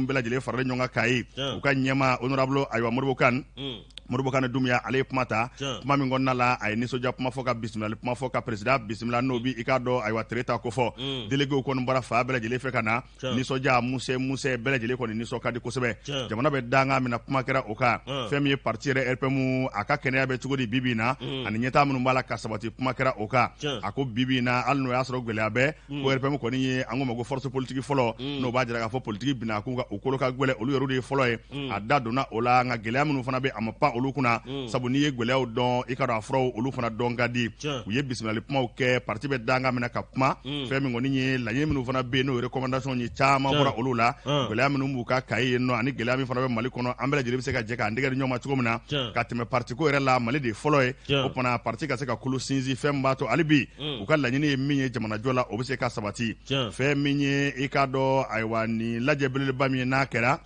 bɛɛ lajɛlen faralen ɲɔgɔn kan Kayi, u ka ɲɛmaa honorable ayiwa Modibo Kane, Modibo Kane Dunbiya, ale ye kuma ta. Kuma min kɔnɔna la, a ye nisɔndiya kuma fɔ, ka bisimilali kuma fɔ, ka président bisimila, n'o bi i k'a dɔn ayiwa Tereta ko fɔ. Déléguéw kɔni bɔra fan bɛɛ lajɛlen fɛ ka na. Nisɔndiya musɛ musɛ bɛɛ lajɛlen kɔni nisɔn ka di kosɛbɛ. Jamana bɛ dankan min na, kuma kɛra o kan. Fɛn min ye parti yɛrɛ RPM, a ka kɛnɛya bɛ cogo di bi bi in na, ani ɲɛtaa minnu b'a la ka sabati, kuma kɛra o kan. A ko bi bi in na, hali n'o y'a sɔrɔ gɛlɛya bɛ ko RPM kɔni ye, an ko ma ko force politique fɔlɔ, n'o b'a jira k'a fɔ politique binna kun kan, u kolo ka gɛlɛn, olu yɛrɛ de ye fɔlɔ ye. A da donna o la, nka gɛlɛya minnu fana bɛ, a ma pan olu kunna, sabu n'i ye gɛlɛyaw dɔn, i ka dɔn a furaw olu fana dɔn ka di. U ye bisimilali kumaw kɛ, parti bɛ dankan min na ka kuma, fɛn min kɔni ye laɲini minnu fana bɛ yen, n'o ye recommandation ye, caman bɔra olu la. Gɛlɛya minnu b'u ka Kayi yen nɔ, ani gɛlɛya min fana bɛ Mali kɔnɔ, an bɛɛ lajɛlen bɛ se ka jɛ k'an tɛgɛ di ɲɔgɔn ma cogo min na ka tɛmɛ parti ko yɛrɛ la. Mali de ye fɔlɔ ye, o tuma parti ka se ka kolo sinsin, fɛn min b'a to hali bi u ka laɲini ye min ye jamanajɔ la, o bɛ se ka sabati. Fɛn min ye i k'a dɔn ayiwa nin lajɛ belebeleba min ye, n'a kɛra,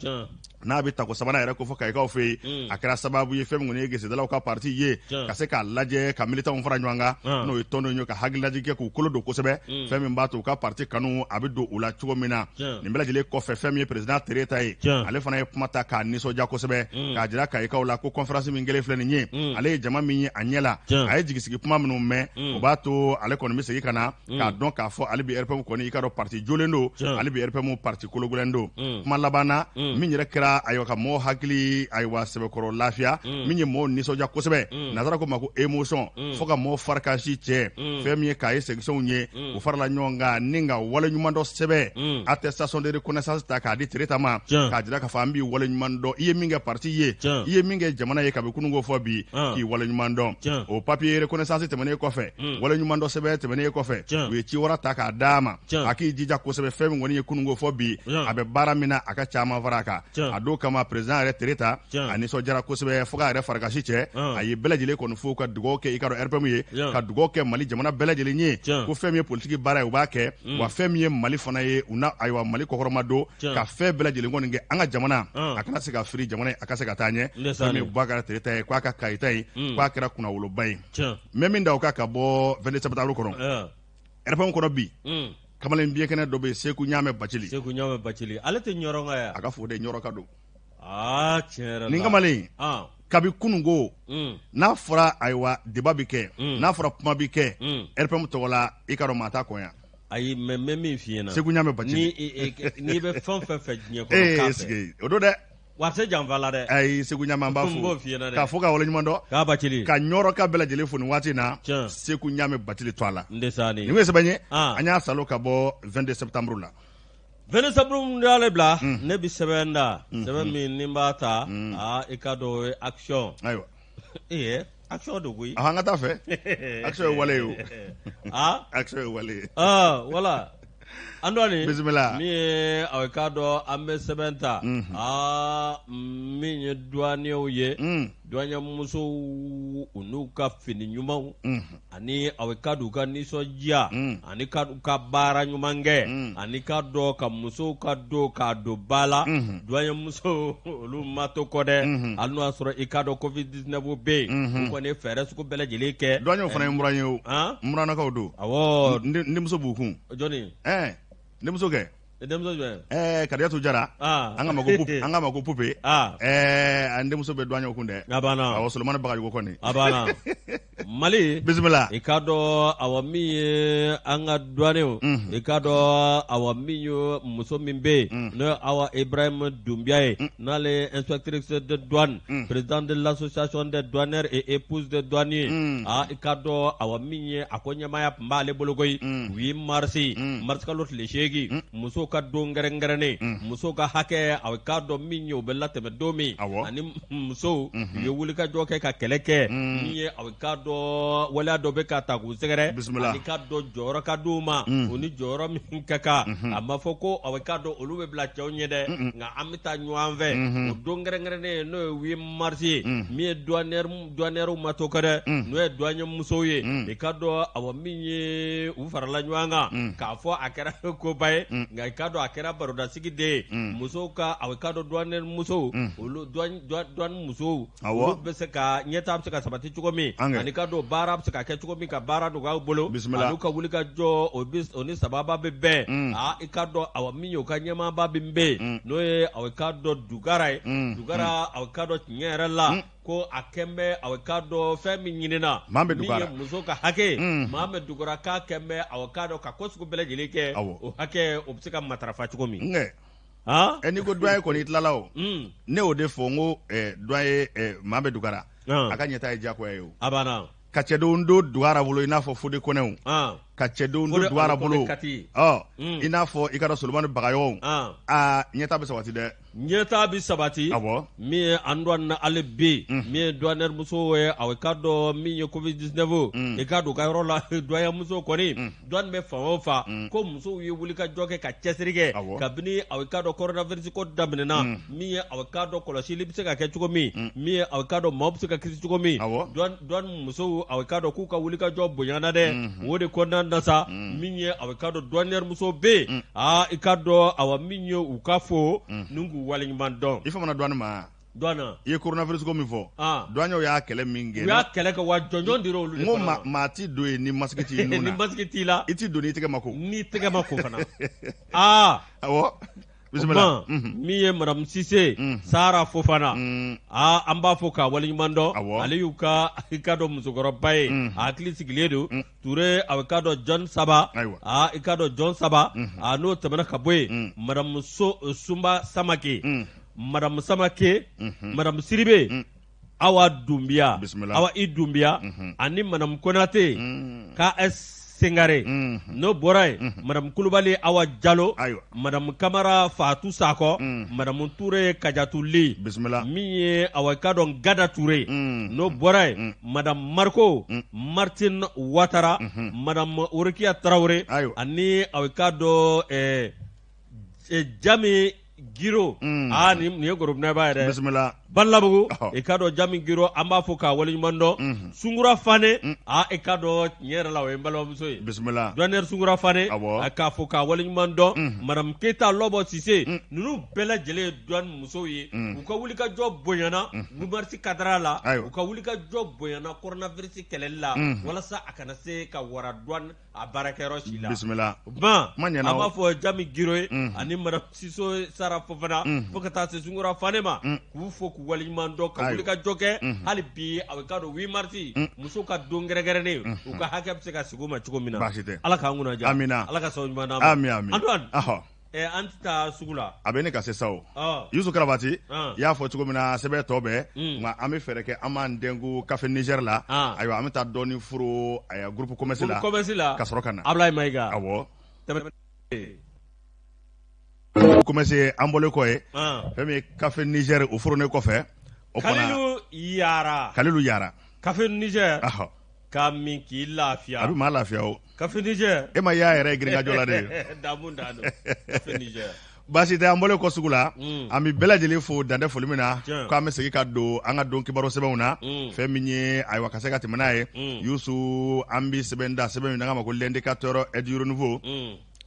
n'a bɛ tako sabanan yɛrɛ kofɔ Kayikaw fɛ yen, a kɛra sababu ye, fɛn min kɔni ye gesedalaw ka parti ye, ka se k'a lajɛ ka militantw fara ɲɔgɔn kan, n'o ye tɔndenw ye, ka hakililajigin kɛ, k'u kolo don kosɛbɛ, fɛn min b'a to u ka parti kanu a bɛ don u la cogo min na. Nin bɛɛ lajɛlen kɔfɛ, fɛn min ye président Tereta ye, ale fana ye kuma ta k'a nisɔndiya kosɛbɛ, k'a jira Kayikaw la ko conférence min kɛlen filɛ nin ye, ale ye jama min ye a ɲɛ la, a ye jigisigi kuma minnu mɛn, o b'a to ale kɔni bɛ segin ka na k'a dɔn k'a fɔ hali bi RPM kɔni, i k'a dɔn, parti jolen don, hali bi RPM parti kologɛlɛn don. Kuma laban na, min yɛrɛ kɛra ayiwa ka mɔgɔw hakili ayiwa sɛbɛkɔrɔ lafiya, min ye mɔgɔw nisɔndiya kosɛbɛ, nazara ko ma ko émotion, fo ka mɔgɔw farikasi cɛ, fɛn min ye Kayi sectionw ye, u farala ɲɔgɔn kan ni ka waleɲumandɔn sɛbɛn, attestation de reconnaissance ta k'a di Tereta ma, k'a jira k'a fɔ an b'i waleɲuman dɔn, i ye min kɛ parti ye, i ye min kɛ jamana ye kabi kununko fɔ bi, k'i waleɲuman dɔn. O papier reconnaissance tɛmɛnen kɔfɛ, waleɲumandɔn sɛbɛn tɛmɛnen kɔfɛ, u ye ciwara ta k'a d'a ma, a k'i jija kosɛbɛ. Fɛn min kɔni ye kununko fɔ bi, a bɛ baara min na, a ka caman fara a kan. A don kama, président yɛrɛ Tereta, a nisɔndiyara kosɛbɛ fo k'a yɛrɛ farikasi cɛ. A ye bɛɛ lajɛlen kɔni fo, ka dugawu kɛ i ka dɔn RPM ye, ka dugawu kɛ Mali jamana bɛɛ lajɛlen ye, ko fɛn min ye politiki baara ye, u b'a kɛ, wa fɛn min ye Mali fana ye, u na ayiwa Mali kɔkɔrɔma don, ka fɛn bɛɛ lajɛlen kɔni kɛ an ka jamana a kana se ka firi, jamana a ka se ka taa ɲɛ. Fɛn min ye Bubakari Tereta ye, k'a ka Kayita ye, k'a kɛra kunnawoloba ye. N bɛ min da o kan ka bɔ 22 septembre kɔnɔ RPM kɔnɔ bi, kamalen biɲɛ kɛnɛ dɔ bɛ yen, Seku Ɲamɛ Bacili. Seku Ɲamɛ Bacili, ale tɛ ɲɔrɔnka ye? A ka fo de, ɲɔrɔka don. Aa, tiɲɛ yɛrɛ la. Nin kamalen, kabi kununko, n'a fɔra ayiwa débat bɛ kɛ, n'a fɔra kuma bɛ kɛ RPM tɔgɔ la, i ka dɔn maa t'a kɔn yan. Ayi, mais n bɛ min f'i ɲɛna. Seku Ɲamɛ Bacili. N'i bɛ fɛn o fɛn fɛ diɲɛ kɔnɔ, k'a fɛ. O don dɛ. Wa a tɛ janfa la dɛ. Ayi, Seku Ɲamɛ, an b'a fo. N b'o f'i ɲɛna dɛ. K'a fo k'a waleɲuman dɔn. K'a Bacili. Ka ɲɔrɔka bɛɛ lajɛlen fo nin waati in na. Seku Ɲamɛ Bacili to a la. N tɛ sa nin. Nin ye sɛbɛn ye. An y'a salo ka bɔ 22 septembre la. 22 septembre y'ale bila. Ne bɛ sɛbɛn da. Sɛbɛn min ni n b'a ta. Aa, i ka dɔn o ye action. Ayiwa. Ee, action don koyi. An ka taa fɛ, action ye wale ye o. Aa, action ye wale ye. Aa, wala. An dɔɔnin. Bisimila. Min ye aw k'a dɔn, an bɛ sɛbɛn ta. Aa, min ye douaniers ye. Douanier musow, u n'u ka fini ɲumanw. Ani aw k'a dɔn u ka nisɔndiya, ani ka u ka baara ɲuman kɛ, ani k'a dɔn ka musow ka don k'a don ba la. Douanier musow, olu ma to kɔ dɛ. Hali n'o y'a sɔrɔ i k'a dɔn Covid 19 bɛ yen, u kɔni ye fɛɛrɛ sugu bɛɛ lajɛlen kɛ. Douaniers fana ye n buran ye o. N burannakaw don. Awɔ. N denmuso b'u kun. Jɔnni? Ɛɛ, n denmuso kɛ. I denmuso jumɛn? Ɛɛ, Kadiyatu Jara. An k'a ma ko an k'a ma ko Pupe. Ɛɛ, an denmuso bɛ douaniers kun dɛ. A banna. Awɔ, Solomani Bagayogo kɔni. A banna. Mali. Bisimila. I k'a dɔn awa min ye an ka douaniers, i k'a dɔn awa min ye muso min bɛ yen, n'o ye Awa Ibrahim Dunbiya ye, n'ale ye inspectrice de douane, présidente de l'association des douanières et épouse de douanier. Aa, i k'a dɔn awa min ye a ko ɲɛmaaya tun b'ale bolo koyi. 8 mars, mars kalo tile 8, musow ka don kɛrɛnkɛrɛnnen, musow ka hakɛ, a k'a dɔn min ye o bɛ latɛmɛ don min, ani musow u ye wulikajɔ kɛ ka kɛlɛ kɛ min ye, a k'a dɔn dɔn waleya dɔ bɛ ka ta k'u sɛgɛrɛ. Bisimila. Ani k'a dɔn jɔyɔrɔ ka d'u ma. U ni jɔyɔrɔ min ka kan. A ma fɔ ko i k'a dɔn olu bɛ bila cɛw ɲɛ dɛ. Nka an bɛ taa ɲɔgɔn fɛ. O don kɛrɛnkɛrɛnnen n'o ye 8 mars ye. Min ye douanièrew ma to kɔ dɛ. N'o ye douanier musow ye. I k'a dɔn awa min ye u farala ɲɔgɔn kan. K'a fɔ a kɛra koba ye. Nka i k'a dɔn a kɛra barodasigi de ye. Musow ka awa i k'a dɔn douanière musow. Olu douane musow. Olu bɛ se ka ɲɛtaa bɛ se ka sabati cogo min ani k'a dɔn baara bɛ se ka kɛ cogo min ka baara nɔgɔya u bolo an'u ka wuli ka jɔ o ni sababa bɛ bɛn aa i k'a dɔn awa min ye u ka ɲɛmaaba min bɛ yen n'o ye awa i k'a dɔn Dugara ye Dugara awa i k'a dɔn tiɲɛ yɛrɛ la ko a kɛn bɛ awa i k'a dɔn fɛn min ɲinina min ye muso ka hakɛ Mohamed Dugara k'a kɛn bɛ awa i k'a dɔn ka ko sugu bɛɛ lajɛlen kɛ o hakɛ o bɛ se ka matarafa cogo min. Ɛ n'i ko doyen kɔni i tilala o ne y'o de fɔ n ko doyen Mohamed Dugara a ka ɲɛtaa ye diyagoya ye o a banna ka cɛdenw don Dugara bolo i n'a fɔ Fode Kɔnɛw ka cɛdenw don Dugara bolo i n'a fɔ i k'a dɔn Solomani Bagayɔgɔw aa ɲɛtaa bɛ sabati dɛ ɲɛtaa bɛ sabati awɔ min ye an douane na hali bi min ye douanière musow ye aw k'a dɔn min ye covid 19 i k'a dɔn u ka yɔrɔ la douanier musow kɔni douane bɛ fan o fan mm. ko musow ye wulikajɔ kɛ ka cɛsiri kɛ kabini aw k'a dɔn coronavirus ko daminɛna mm. min ye aw k'a dɔn kɔlɔsili bɛ se ka kɛ cogo min mm. min ye aw k'a dɔn maaw bɛ se ka kisi cogo min douane musow aw k'a dɔn k'u ka wulikajɔ bonyana dɛ mm-hmm. o de kɔnɔna na sa min ye aw k'a dɔn douanière musow bɛ yen aa i k'a dɔn awa min ye u ka fo ni k'u waleɲuman dɔn i famana douane ma douane i ye coronavirus ko min fɔ douaniers y'a kɛlɛ min kɛ u y'a kɛlɛ kɛ wa jɔnjɔn dira olu de n ko maa ti don yen ni masque t'i nun na ni masque t'i la i ti don n'i tɛgɛ ma ko n'i tɛgɛ ma ko fana aa awɔ bisimila min ye madame Sise Sara Fofana aa an b'a fo k'a waleɲuman dɔn ale y'u ka i k'a dɔn musokɔrɔba ye a hakili sigilen don Ture a k'a dɔn John Saba aa i k'a dɔn John Saba aa n'o tɛmɛna ka bɔ yen madame Sunba Samake madame Samake madame Siribe Awa Dunbiya Awa i Dunbiya ani madame Konate KS Sengare n'o bɔra yen madame Kulubali Awa Jalo madame Kamara Fatu Sakɔ madame Ture Kajatu Li bisimila min ye awa i k'a dɔn Gada Ture n'o bɔra yen madame Mariko Martin Watara madame Worokiya Tarawele ani awa i k'a dɔn Jami Giro aa nin ye gorobinɛba yɛrɛ bisimila Balabugu i k'a dɔn Jami Giro an b'a fo k'a waleɲuman dɔn Sunkura Fane aa i k'a dɔn tiɲɛ yɛrɛ la o ye n balimamuso ye bisimila douanière Sunkura Fane a k'a fo k'a waleɲuman dɔn madame Keyita Lɔbɔ Sise ninnu bɛɛ lajɛlen ye douane musow ye u ka wulikajɔ bonyana 8 mars cadre la u ka wulikajɔ bonyana coronavirus kɛlɛli la walasa a kana se ka wara douane a baarakɛyɔrɔ si la bisimila ban an b'a fɔ Jami Giro ye ani madame Siso Sara Fofana fo ka taa se Sunkura Fane ma k'u fo k'u waleɲuman dɔn ka wulikajɔ kɛ hali bi a k'a dɔn 8 mars musow ka don kɛrɛnkɛrɛnnen u ka hakɛ bɛ se ka segin u ma cogo min na baasi tɛ Ala k'an kunna diya amina Ala ka sababu ɲuman d'an ma ami ami Antoine ɛ an tɛ taa sugu la a bɛ ne ka se sa o Yusu Karabati i y'a fɔ cogo min na sɛbɛn tɔ bɛɛ nka an bɛ fɛɛrɛ kɛ an b'an dɛnku Café Niger la ayiwa an bɛ taa dɔɔnin foro ayiwa groupe commerce la commerce la ka sɔrɔ ka na Ablaye Mayiga awɔ commerce an bɔlen kɔ yen fɛn min ye Café Niger o foronen kɔfɛ o Kalilu Yara Kalilu Yara Café Niger k'a min k'i lafiya a bɛ maa lafiya o Café Niger e ma y'a yɛrɛ ye girinkajɔ la de damu dan don Café Niger baasi tɛ an bɔlen kɔ sugu la an bɛ bɛɛ lajɛlen fo dan tɛ foli min na k'an bɛ segin ka don an ka don kibaru sɛbɛnw na fɛn min ye ayiwa ka se ka tɛmɛ n'a ye Yusu an bɛ sɛbɛn da sɛbɛn min n'an k'a ma ko l'indicateur du renouveau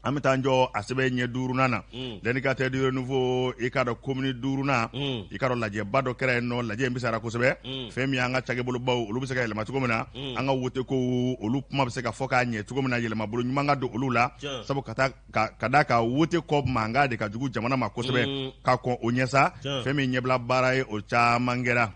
an bɛ taa jɔ a sɛbɛn ɲɛ duurunan na l'indicateur du renouveau i k'a dɔn commune duurunan i k'a dɔn lajɛba dɔ kɛra yen nɔ lajɛ in bisara kosɛbɛ fɛn min y'an ka cakɛbolobaw olu bɛ se ka yɛlɛma cogo min na an ka wote ko olu kuma bɛ se ka fɔ k'a ɲɛ cogo min na yɛlɛmabolo ɲuman ka don olu la sabu ka taa ka d'a kan wote kɔ mankan de ka jugu jamana ma kosɛbɛ ka kɔn o ɲɛ sa fɛn min ɲɛbila baara ye o caman kɛra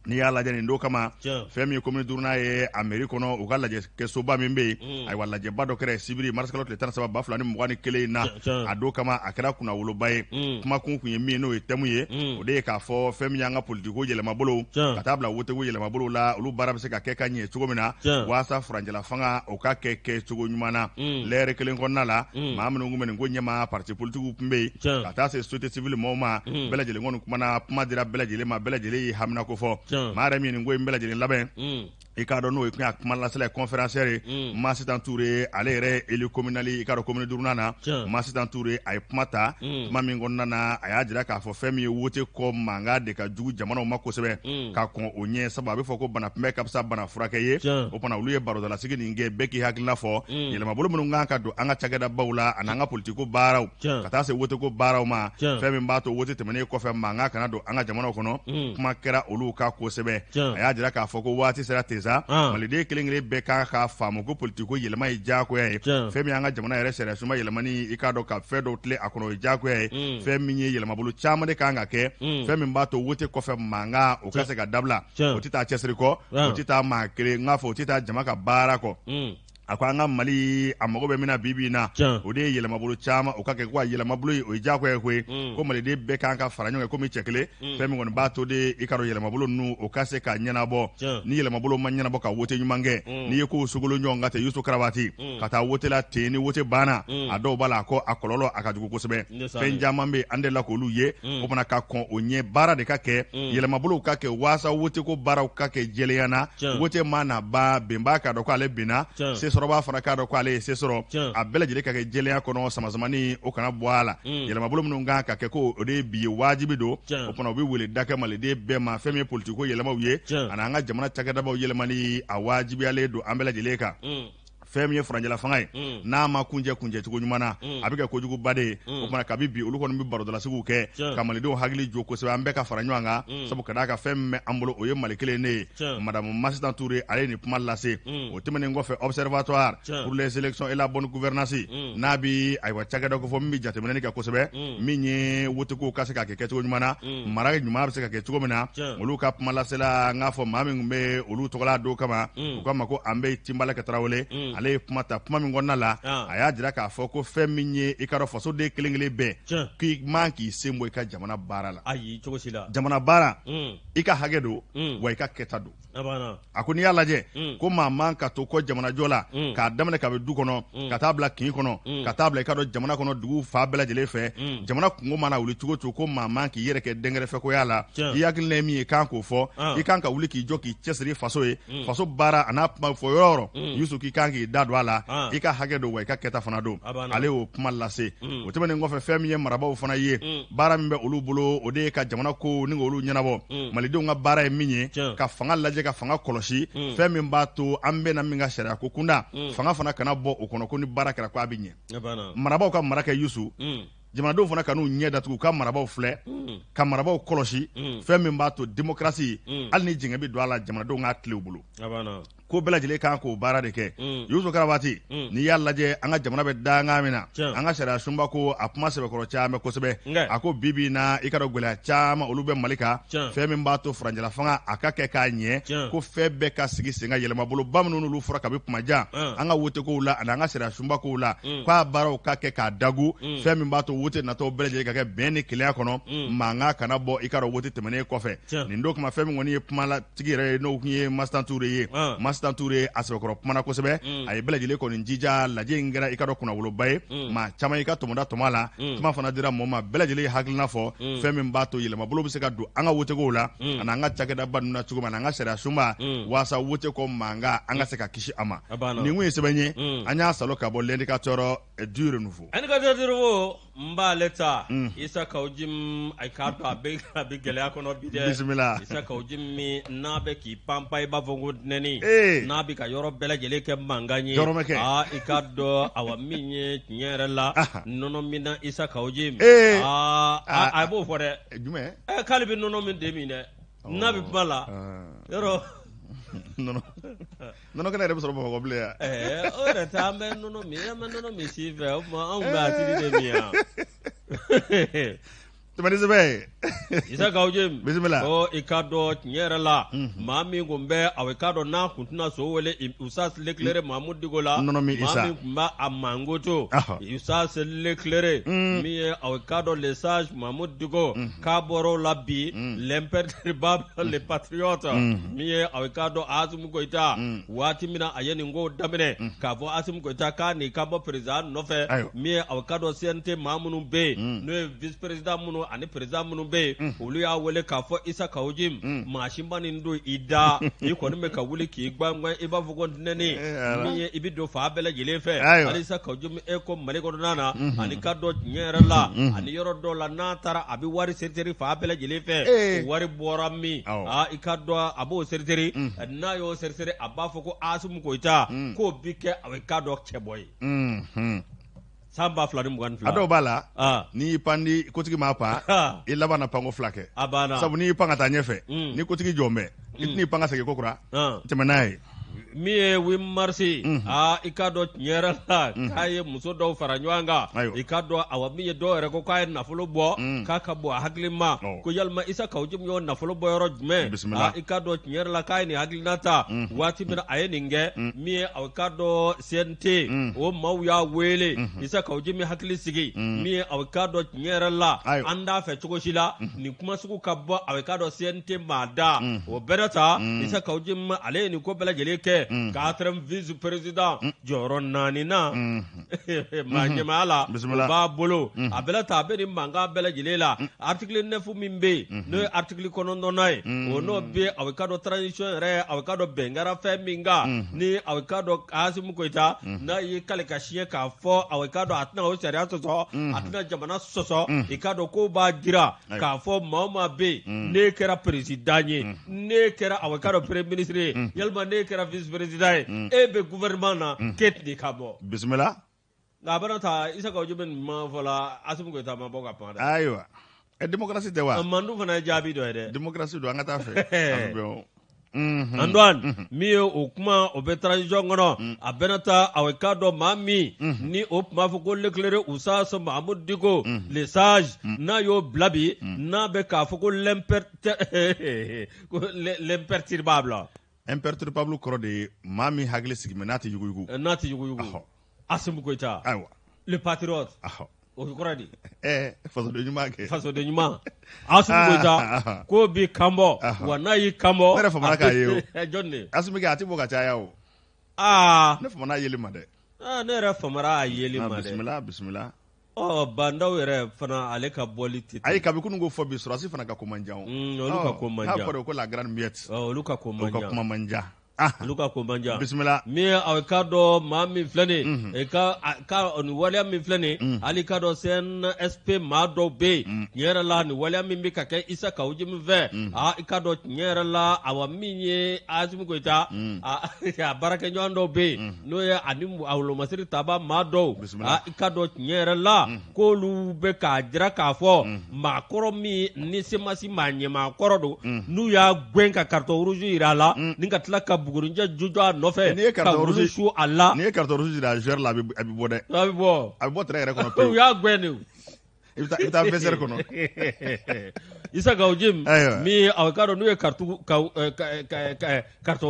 n'i y'a lajɛ nin don kama fɛn min ye commune duurunan ye a mairie kɔnɔ u ka lajɛkɛsoba min bɛ yen ayiwa lajɛba dɔ kɛra sibiri marisikalo tile 13 2021 in na a don kama a kɛra kunnawoloba ye kumakun kun ye min ye n'o ye thème ye o de ye k'a fɔ fɛn min y'an ka politiko yɛlɛmabolo ka taa bila woteko yɛlɛmabolo la olu baara bɛ se ka kɛ ka ɲɛ cogo min na waasa furancɛla fanga o ka kɛ kɛcogo ɲuman na lɛrɛ kelen kɔnɔna la maa minnu tun bɛ nin ko ɲɛma parti politikiw tun bɛ yen ka taa se société civile mɔgɔw ma bɛɛ lajɛlen kɔni kumana kuma dira bɛɛ lajɛlen ma bɛɛ lajɛlen y'i haminako fɔ maa yɛrɛ min ye nin ko in bɛɛ lajɛlen labɛn. I k'a dɔn n'o ye tun y'a kuma lasela ye conférencière ye Masitan Ture, ale yɛrɛ élu communal i k'a dɔn commune duurunan na. Masitan Ture, a ye kuma ta, kuma min kɔnɔna na a y'a jira k'a fɔ fɛn min ye wote kɔ mankan de ka jugu jamanaw ma kosɛbɛ ka kɔn o ɲɛ, sabu a bɛ fɔ ko bana kunbɛn ka fisa bana furakɛ ye. O fana, olu ye barodalasigi nin kɛ, bɛɛ k'i hakilina fɔ yɛlɛmabolo minnu kan ka don an ka cakɛdabaw la ani an ka politiko baaraw ka taa se woteko baaraw ma, fɛn min b'a to wote tɛmɛnen kɔfɛ mankan kana don an ka jamanaw kɔnɔ. Kuma kɛra olu kan kosɛbɛ. A y'a jira k'a fɔ ko waati sera ten sa, maliden kelen kelen bɛɛ kan k'a faamu ko politiko yɛlɛma ye diyagoya ye. Fɛn min y'an ka jamana yɛrɛ sariya sunba yɛlɛmani, i k'a dɔn ka fɛn dɔw tilen a kɔnɔ, o ye diyagoya ye. Fɛn min ye yɛlɛmabolo caman de kan ka kɛ, fɛn min b'a to wote kɔfɛ mankan o ka se ka dabila. O tɛ taa cɛsiri kɔ, o tɛ taa maa kelen, n k'a fɔ o tɛ taa jama ka baara kɔ. A ko an ka Mali a mago bɛ min na bi bi in na, o de ye yɛlɛmabolo caman o ka kɛ, ko a yɛlɛmabolo ye o ye diyagoya ye koyi, ko maliden bɛɛ kan ka fara ɲɔgɔn kan komi cɛ kelen. Fɛn min kɔni b'a to de, i k'a dɔn yɛlɛmabolo ninnu o ka se ka ɲɛnabɔ. Ni yɛlɛmabolo ma ɲɛnabɔ ka wote ɲuman kɛ, n'i ye kow sogolo ɲɔgɔn kan ten, Yusu Karabati, ka taa wote la ten, ni wote banna, a dɔw b'a la ko a kɔlɔlɔ a ka jugu kosɛbɛ. Fɛn caman bɛ an delila k'olu ye. O fana ka kɔn o ɲɛ, baara de ka kɛ, yɛlɛmabolow ka kɛ waasa woteko baaraw ka kɛ jɛlenya na. Wote mana ban, bɛnbaa k'a dɔn ko ale binna, sesɔrɔbaa fana k'a dɔn ko ale ye se sɔrɔ, a bɛɛ lajɛlen ka kɛ jɛlenya kɔnɔ, samasamani o kana bɔ a la. Yɛlɛmabolo minnu kan ka kɛ, ko o de ye bi ye wajibi don. O fana, u bɛ wele da kɛ maliden bɛɛ ma, fɛn min ye politiko yɛlɛmaw ye ani an ka jamana cakɛdabaw yɛlɛmani, a wajibiyalen don an bɛɛ lajɛlen kan. Fɛn min ye furancɛla fanga ye, n'a ma kuncɛ kuncɛcogo ɲuman na, a bɛ kɛ kojuguba de ye. O kumana, kabi bi, olu kɔni bɛ barodalasigiw kɛ ka malidenw hakili jɔ kosɛbɛ, an bɛɛ ka fara ɲɔgɔn kan, sabu ka d'a kan fɛn min bɛ an bolo, o ye Mali kelen de ye. Madamu Masitan Ture, ale ye nin kuma lase. O tɛmɛnen kɔfɛ, Observatoire pour les élections et la bonne gouvernance, n'a bɛ ayiwa cakɛda ko fɔ min bɛ jateminɛni kɛ kosɛbɛ, min ye wotekow ka se ka kɛ kɛcogo ɲuman na, mara ɲuman bɛ se ka kɛ cogo min na, olu ka kuma lasela, n k'a fɔ maa min tun bɛ olu tɔgɔla don kama, u k'a ma ko Anbɛyi Tinbalɛkɛ Tarawele. Ale ye kuma ta, kuma min kɔnɔna la a y'a jira k'a fɔ ko fɛn min ye, i k'a dɔn fasoden kelen kelen bɛɛ k'i man k'i sen bɔ i ka jamana baara la. Ayi, cogo si la. Jamana baara, i ka hakɛ don wa i ka kɛta don. A ko n'i y'a lajɛ ko maa man ka to kɔ jamanajɔ la, k'a daminɛ kabi du kɔnɔ ka taa bila kin kɔnɔ, ka taa bila i k'a dɔn jamana kɔnɔ dugu fan bɛɛ lajɛlen fɛ, jamana kunko mana wuli cogo cogo, ko maa man k'i yɛrɛ kɛ dɛnkɛrɛfɛkoya la. I hakilina ye min ye, i kan k'o fɔ, i kan ka wuli k'i jɔ k'i cɛsiri faso ye. Faso baara a n'a kuma fɔ yɔrɔ o yɔrɔ, Yusu, k'i kan k'i da don a la, i ka hakɛ don wa i ka kɛta fana don. Ale y'o kuma lase. O tɛmɛnen kɔfɛ, fɛn min ye marabaaw fana ye, baara min bɛ olu bolo, o de ye ka jamana ko ni k'olu ɲɛnabɔ. Malidenw ka baara ye min ye, ka fanga lajɛ, ka fanga kɔlɔsi, fɛn min b'a to an bɛnna min kan sariya ko kunda, fanga fana kana bɔ o kɔnɔ, ko ni baara kɛra ko a bɛ ɲɛ. Marabaaw ka mara kɛ, Yusu, jamanadenw fana ka n'u ɲɛ datugu ka marabaaw filɛ, ka marabaaw kɔlɔsi, fɛn min b'a to démocratie, hali ni jɛngɛ bɛ don a la, jamanadenw k'a tile u bolo. Ko bɛɛ lajɛlen kan k'o baara de kɛ. Yusu Karabati, n'i y'a lajɛ an ka jamana bɛ dankan min na, an ka sariya sunba ko a kuma sɛbɛkɔrɔ caman kosɛbɛ. A ko bi bi in na, i k'a dɔn gɛlɛya caman olu bɛ Mali kan, fɛn min b'a to furancɛla fanga a ka kɛ k'a ɲɛ, ko fɛn bɛɛ ka sigi sen kan, yɛlɛmaboloba minnu n'olu fɔra kabi kuma jan an ka wotekow la ani an ka sariya sunba kow la, k'a baaraw ka kɛ k'a dagu, fɛn min b'a to wote natɔw bɛɛ lajɛlen ka kɛ bɛn ni kelenya kɔnɔ, mankan kana bɔ i k'a dɔn wote tɛmɛnen kɔfɛ. Nin don kama, fɛn min kɔni ye kuma tigi yɛrɛ ye, n'o tun ye Masitan Ture ye, Masitan Ture a sɛbɛkɔrɔ kumana kosɛbɛ. A ye bɛɛ lajɛlen kɔni jija. Lajɛ in kɛra i k'a dɔn kunnawoloba ye, maa caman y'i ka tɔmɔda tɔmɔ a la. Kuma fana dira mɔgɔ ma, bɛɛ lajɛlen ye hakilina fɔ, fɛn min b'a to yɛlɛmabolo bɛ se ka don an ka wotekow la ani an ka cakɛdaba ninnu na cogo min, ani an ka sariya sunba, waasa wote kɔ mankan an ka se ka kisi a ma. Nin kun ye sɛbɛn ye, an y'a salo ka bɔ L'Indicateur du Renouveau. Indicateur du Renouveau, n b'ale ta. Isa Kawu Jim, a k'a dɔn a bɛ gɛlɛya kɔnɔ bi dɛ. Bisimila. Isa Kawu Jim min n'a bɛ k'i panpan i b'a fɔ ko tinɛni, n'a bɛ ka yɔrɔ bɛɛ lajɛlen kɛ mankan ye. Jɔrɔ bɛ kɛ. Aa, i k'a dɔn awa min ye tiɲɛ yɛrɛ la, nɔnɔ min na Isa Kawu Jim, aa, a b'o fɔ dɛ. Jumɛn? K'ale bɛ nɔnɔ min den min dɛ, n'a bɛ kuma la yɔrɔ. Nɔnɔ nɔnɔ kɛnɛ yɛrɛ bɛ sɔrɔ Bamakɔ bilen yan. Ɛɛ, o yɛrɛ tɛ, an bɛ nɔnɔ min, an bɛ nɔnɔ min si fɛ, o tuma anw bɛ asidi de min yan. Tɛmɛ ni sɛbɛn ye. Isa Kawu Jim. Bisimila. Ko i k'a dɔn tiɲɛ yɛrɛ la, maa min kun bɛ aw k'a dɔn n'a kun tɛna so wele Usas Leclerc Mahamudu Diko la. Nɔnɔ min Isa. Maa min kun b'a a mankoto. Usas Leclerc. Min ye aw k'a dɔn le sage Mahamudu Diko. K'a bɔra o la bi, l'imperturbable le patriote, min ye aw k'a dɔn Asimi Goyita, waati min na a ye nin ko daminɛ, k'a fɔ Asimi Goyita k'a ni ka bɔ président nɔfɛ, min ye aw k'a dɔn CNT maa minnu bɛ yen, n'o ye vice président minnu ani président minnu bɛ yen, olu y'a wele k'a fɔ Isa Kawu Jim, maa si ma nin don i da, i kɔni bɛ ka wuli k'i gbangban i b'a fɔ ko ntɛnɛni min ye i bɛ don fan bɛɛ lajɛlen fɛ. Hali Isa Kawu Jim, e ko Mali kɔnɔna na, ani ka dɔn tiɲɛ yɛrɛ la, ani yɔrɔ dɔw la n'a taara a bɛ wari seriseri fan bɛɛ lajɛlen fɛ, o wari bɔra min? Aa, i ka dɔn a b'o seriseri, n'a y'o seriseri, a b'a fɔ ko Asimu Goyita k'o bi kɛ a i ka dɔn cɛbɔ ye san 2022. A dɔw b'a la, n'i y'i pan ni kotigi ma pan, i laban na panko fila kɛ. A banna. Sabu n'i y'i pan ka taa ɲɛfɛ, ni kotigi jɔn bɛ, i tɛn'i pan ka segin ko kura tɛmɛ n'a ye. Min ye 8 mars, aa, i k'a dɔn tiɲɛ yɛrɛ la k'a ye muso dɔw fara ɲɔgɔn kan, i k'a dɔn, awa, min ye dɔw yɛrɛ ko k'a ye nafolo bɔ k'a ka bon a hakili ma, ko yalima Isa Kawu Jim y'o nafolo bɔ yɔrɔ jumɛn? Aa, i k'a dɔn tiɲɛ yɛrɛ la k'a ye nin hakilina ta waati min na a ye nin kɛ, min ye a k'a dɔn CNT o maaw y'a wele, Isa Kawu Jim hakili sigi, min ye a k'a dɔn tiɲɛ yɛrɛ la an t'a fɛ cogo si la nin kuma sugu ka bɔ a k'a dɔn CNT maa da. O bɛɛ n'a ta, Isa Kawu Jim ale ye nin ko bɛɛ lajɛlen kɛ quatrième vice président jɔyɔrɔ naaninan maa ɲɛmaaya la, o b'a bolo. A bɛɛ n'a ta, a bɛ nin mankan bɛɛ lajɛlen la, article 9 min bɛ yen, n'o ye article kɔnɔntɔnnan ye, o n'o bɛ a k'a dɔn transition yɛrɛ, a k'a dɔn bɛn kɛra fɛn min kan, ni a k'a dɔn Asimu Goyita n'a y'i kali ka siɲɛ k'a fɔ a k'a dɔn a tɛna o sariya sɔsɔ, a tɛna jamana sɔsɔ, i k'a dɔn k'o b'a jira k'a fɔ maa o maa bɛ yen, n'e kɛra président ye, n'e kɛra a k'a dɔn premier ministre ye, yalima n'e kɛra vice président ye, e bɛ gouvernement na, k'e tɛn'i kan bɔ. Bisimila. Nka a bɛna ta Isa Kawu Jim bɛ nin kuma fɔ la, Asimu Goyita ma bɔ ka kuma dɛ. Ayiwa, ɛ, démocratie tɛ wa? Mandu fana ye jaabi dɔ ye dɛ. Démocratie don, an ka taa fɛ, a bɛ bɛn o. Antoine, min ye o kuma, o bɛ transition kɔnɔ. A bɛna ta, a k'a dɔn maa min ni o tun b'a fɔ ko l'éclairé Oustaz Mahmoud Dicko le sage, n'a y'o bila bi, n'a bɛ k'a fɔ ko l'imperturbable. Imperturbable kɔrɔ de ye maa min hakili sigi mɛ n'a tɛ yuguyugu. N'a tɛ yuguyugu. Assimi Goïta. Ayiwa. Le patriote. O kɔrɔ di? Fasoden ɲuman kɛ. Fasoden ɲuman. Assimi Goïta k'o bi kanbɔ, wa n'a y'i kanbɔ. Ne yɛrɛ famana k'a ye o. Jɔn de? Assimi kɛ a tɛ bɔ ka caya o. Aa. Ne famana a yeli ma dɛ. Aa, ne yɛrɛ famana a yeli ma dɛ. Bisimila, bisimila. Ɔ, Bah N'Daw yɛrɛ fana, ale ka bɔli tɛ. Ayi, kabi kunun ko fɔ bi, sɔrɔdasi fana ka ko man jan o. Olu ka ko man jan. N'a fɔra ko la grande muette. Olu ka ko man jan. Olu ka kuma man jan. Olu ka ko man jan. Bisimila. Min ye a k'a dɔn maa min filɛ nin ye, ka nin waleya min filɛ nin ye, hali k'a dɔn CNSP maa dɔw bɛ yen, tiɲɛ yɛrɛ la nin waleya min bɛ ka kɛ Isa Kawu Jim fɛ, aa, i k'a dɔn tiɲɛ yɛrɛ la, awa, min ye Asimi Goyita a baarakɛɲɔgɔn dɔw bɛ yen, n'o ye ani a wolomasiri taba maa dɔw, aa, i k'a dɔn tiɲɛ yɛrɛ la k'olu bɛ k'a jira k'a fɔ maakɔrɔ min ni CMAS maa ɲɛmaa kɔrɔ don, n'u y'a gɛn ka carton rouge jira a la, ni ka tila ka bugurinjɛ jujɔ a nɔfɛ, ka wulu su a la. N'i ye carton rouge jira joueur la, a bɛ bɔ dɛ. A bɛ bɔ. A bɛ bɔ terrain yɛrɛ kɔnɔ pewu. U y'a gɛn de. I bɛ taa vestiaire kɔnɔ. Isa Kawu Jim min a k'a dɔn n'u ye carton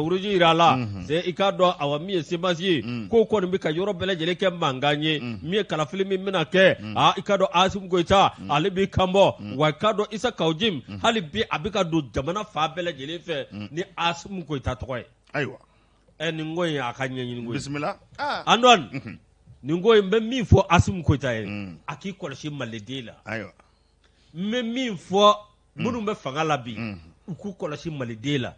rouge jira a la, c'est i k'a dɔn, awa, min ye CMAS ye, k'o kɔni bɛ ka yɔrɔ bɛɛ lajɛlen kɛ mankan ye. Min ye kalafili min bɛna kɛ, aa, i k'a dɔn Asimi Goyita ale b'i kanbɔ, wa i k'a dɔn Isa Kawu Jim hali bi a bɛ ka don jamana fan bɛɛ lajɛlen fɛ ni Asimi Goyita tɔgɔ ye. Ayiwa. Ɛ, nin ko in a ka ɲɛɲini koyi. Bisimila. Antoine, nin ko in bɛ min fɔ Asimi Goyita ye, a k'i kɔlɔsi maliden la. Ayiwa. N bɛ min fɔ minnu bɛ fanga la bi, u k'u kɔlɔsi maliden la.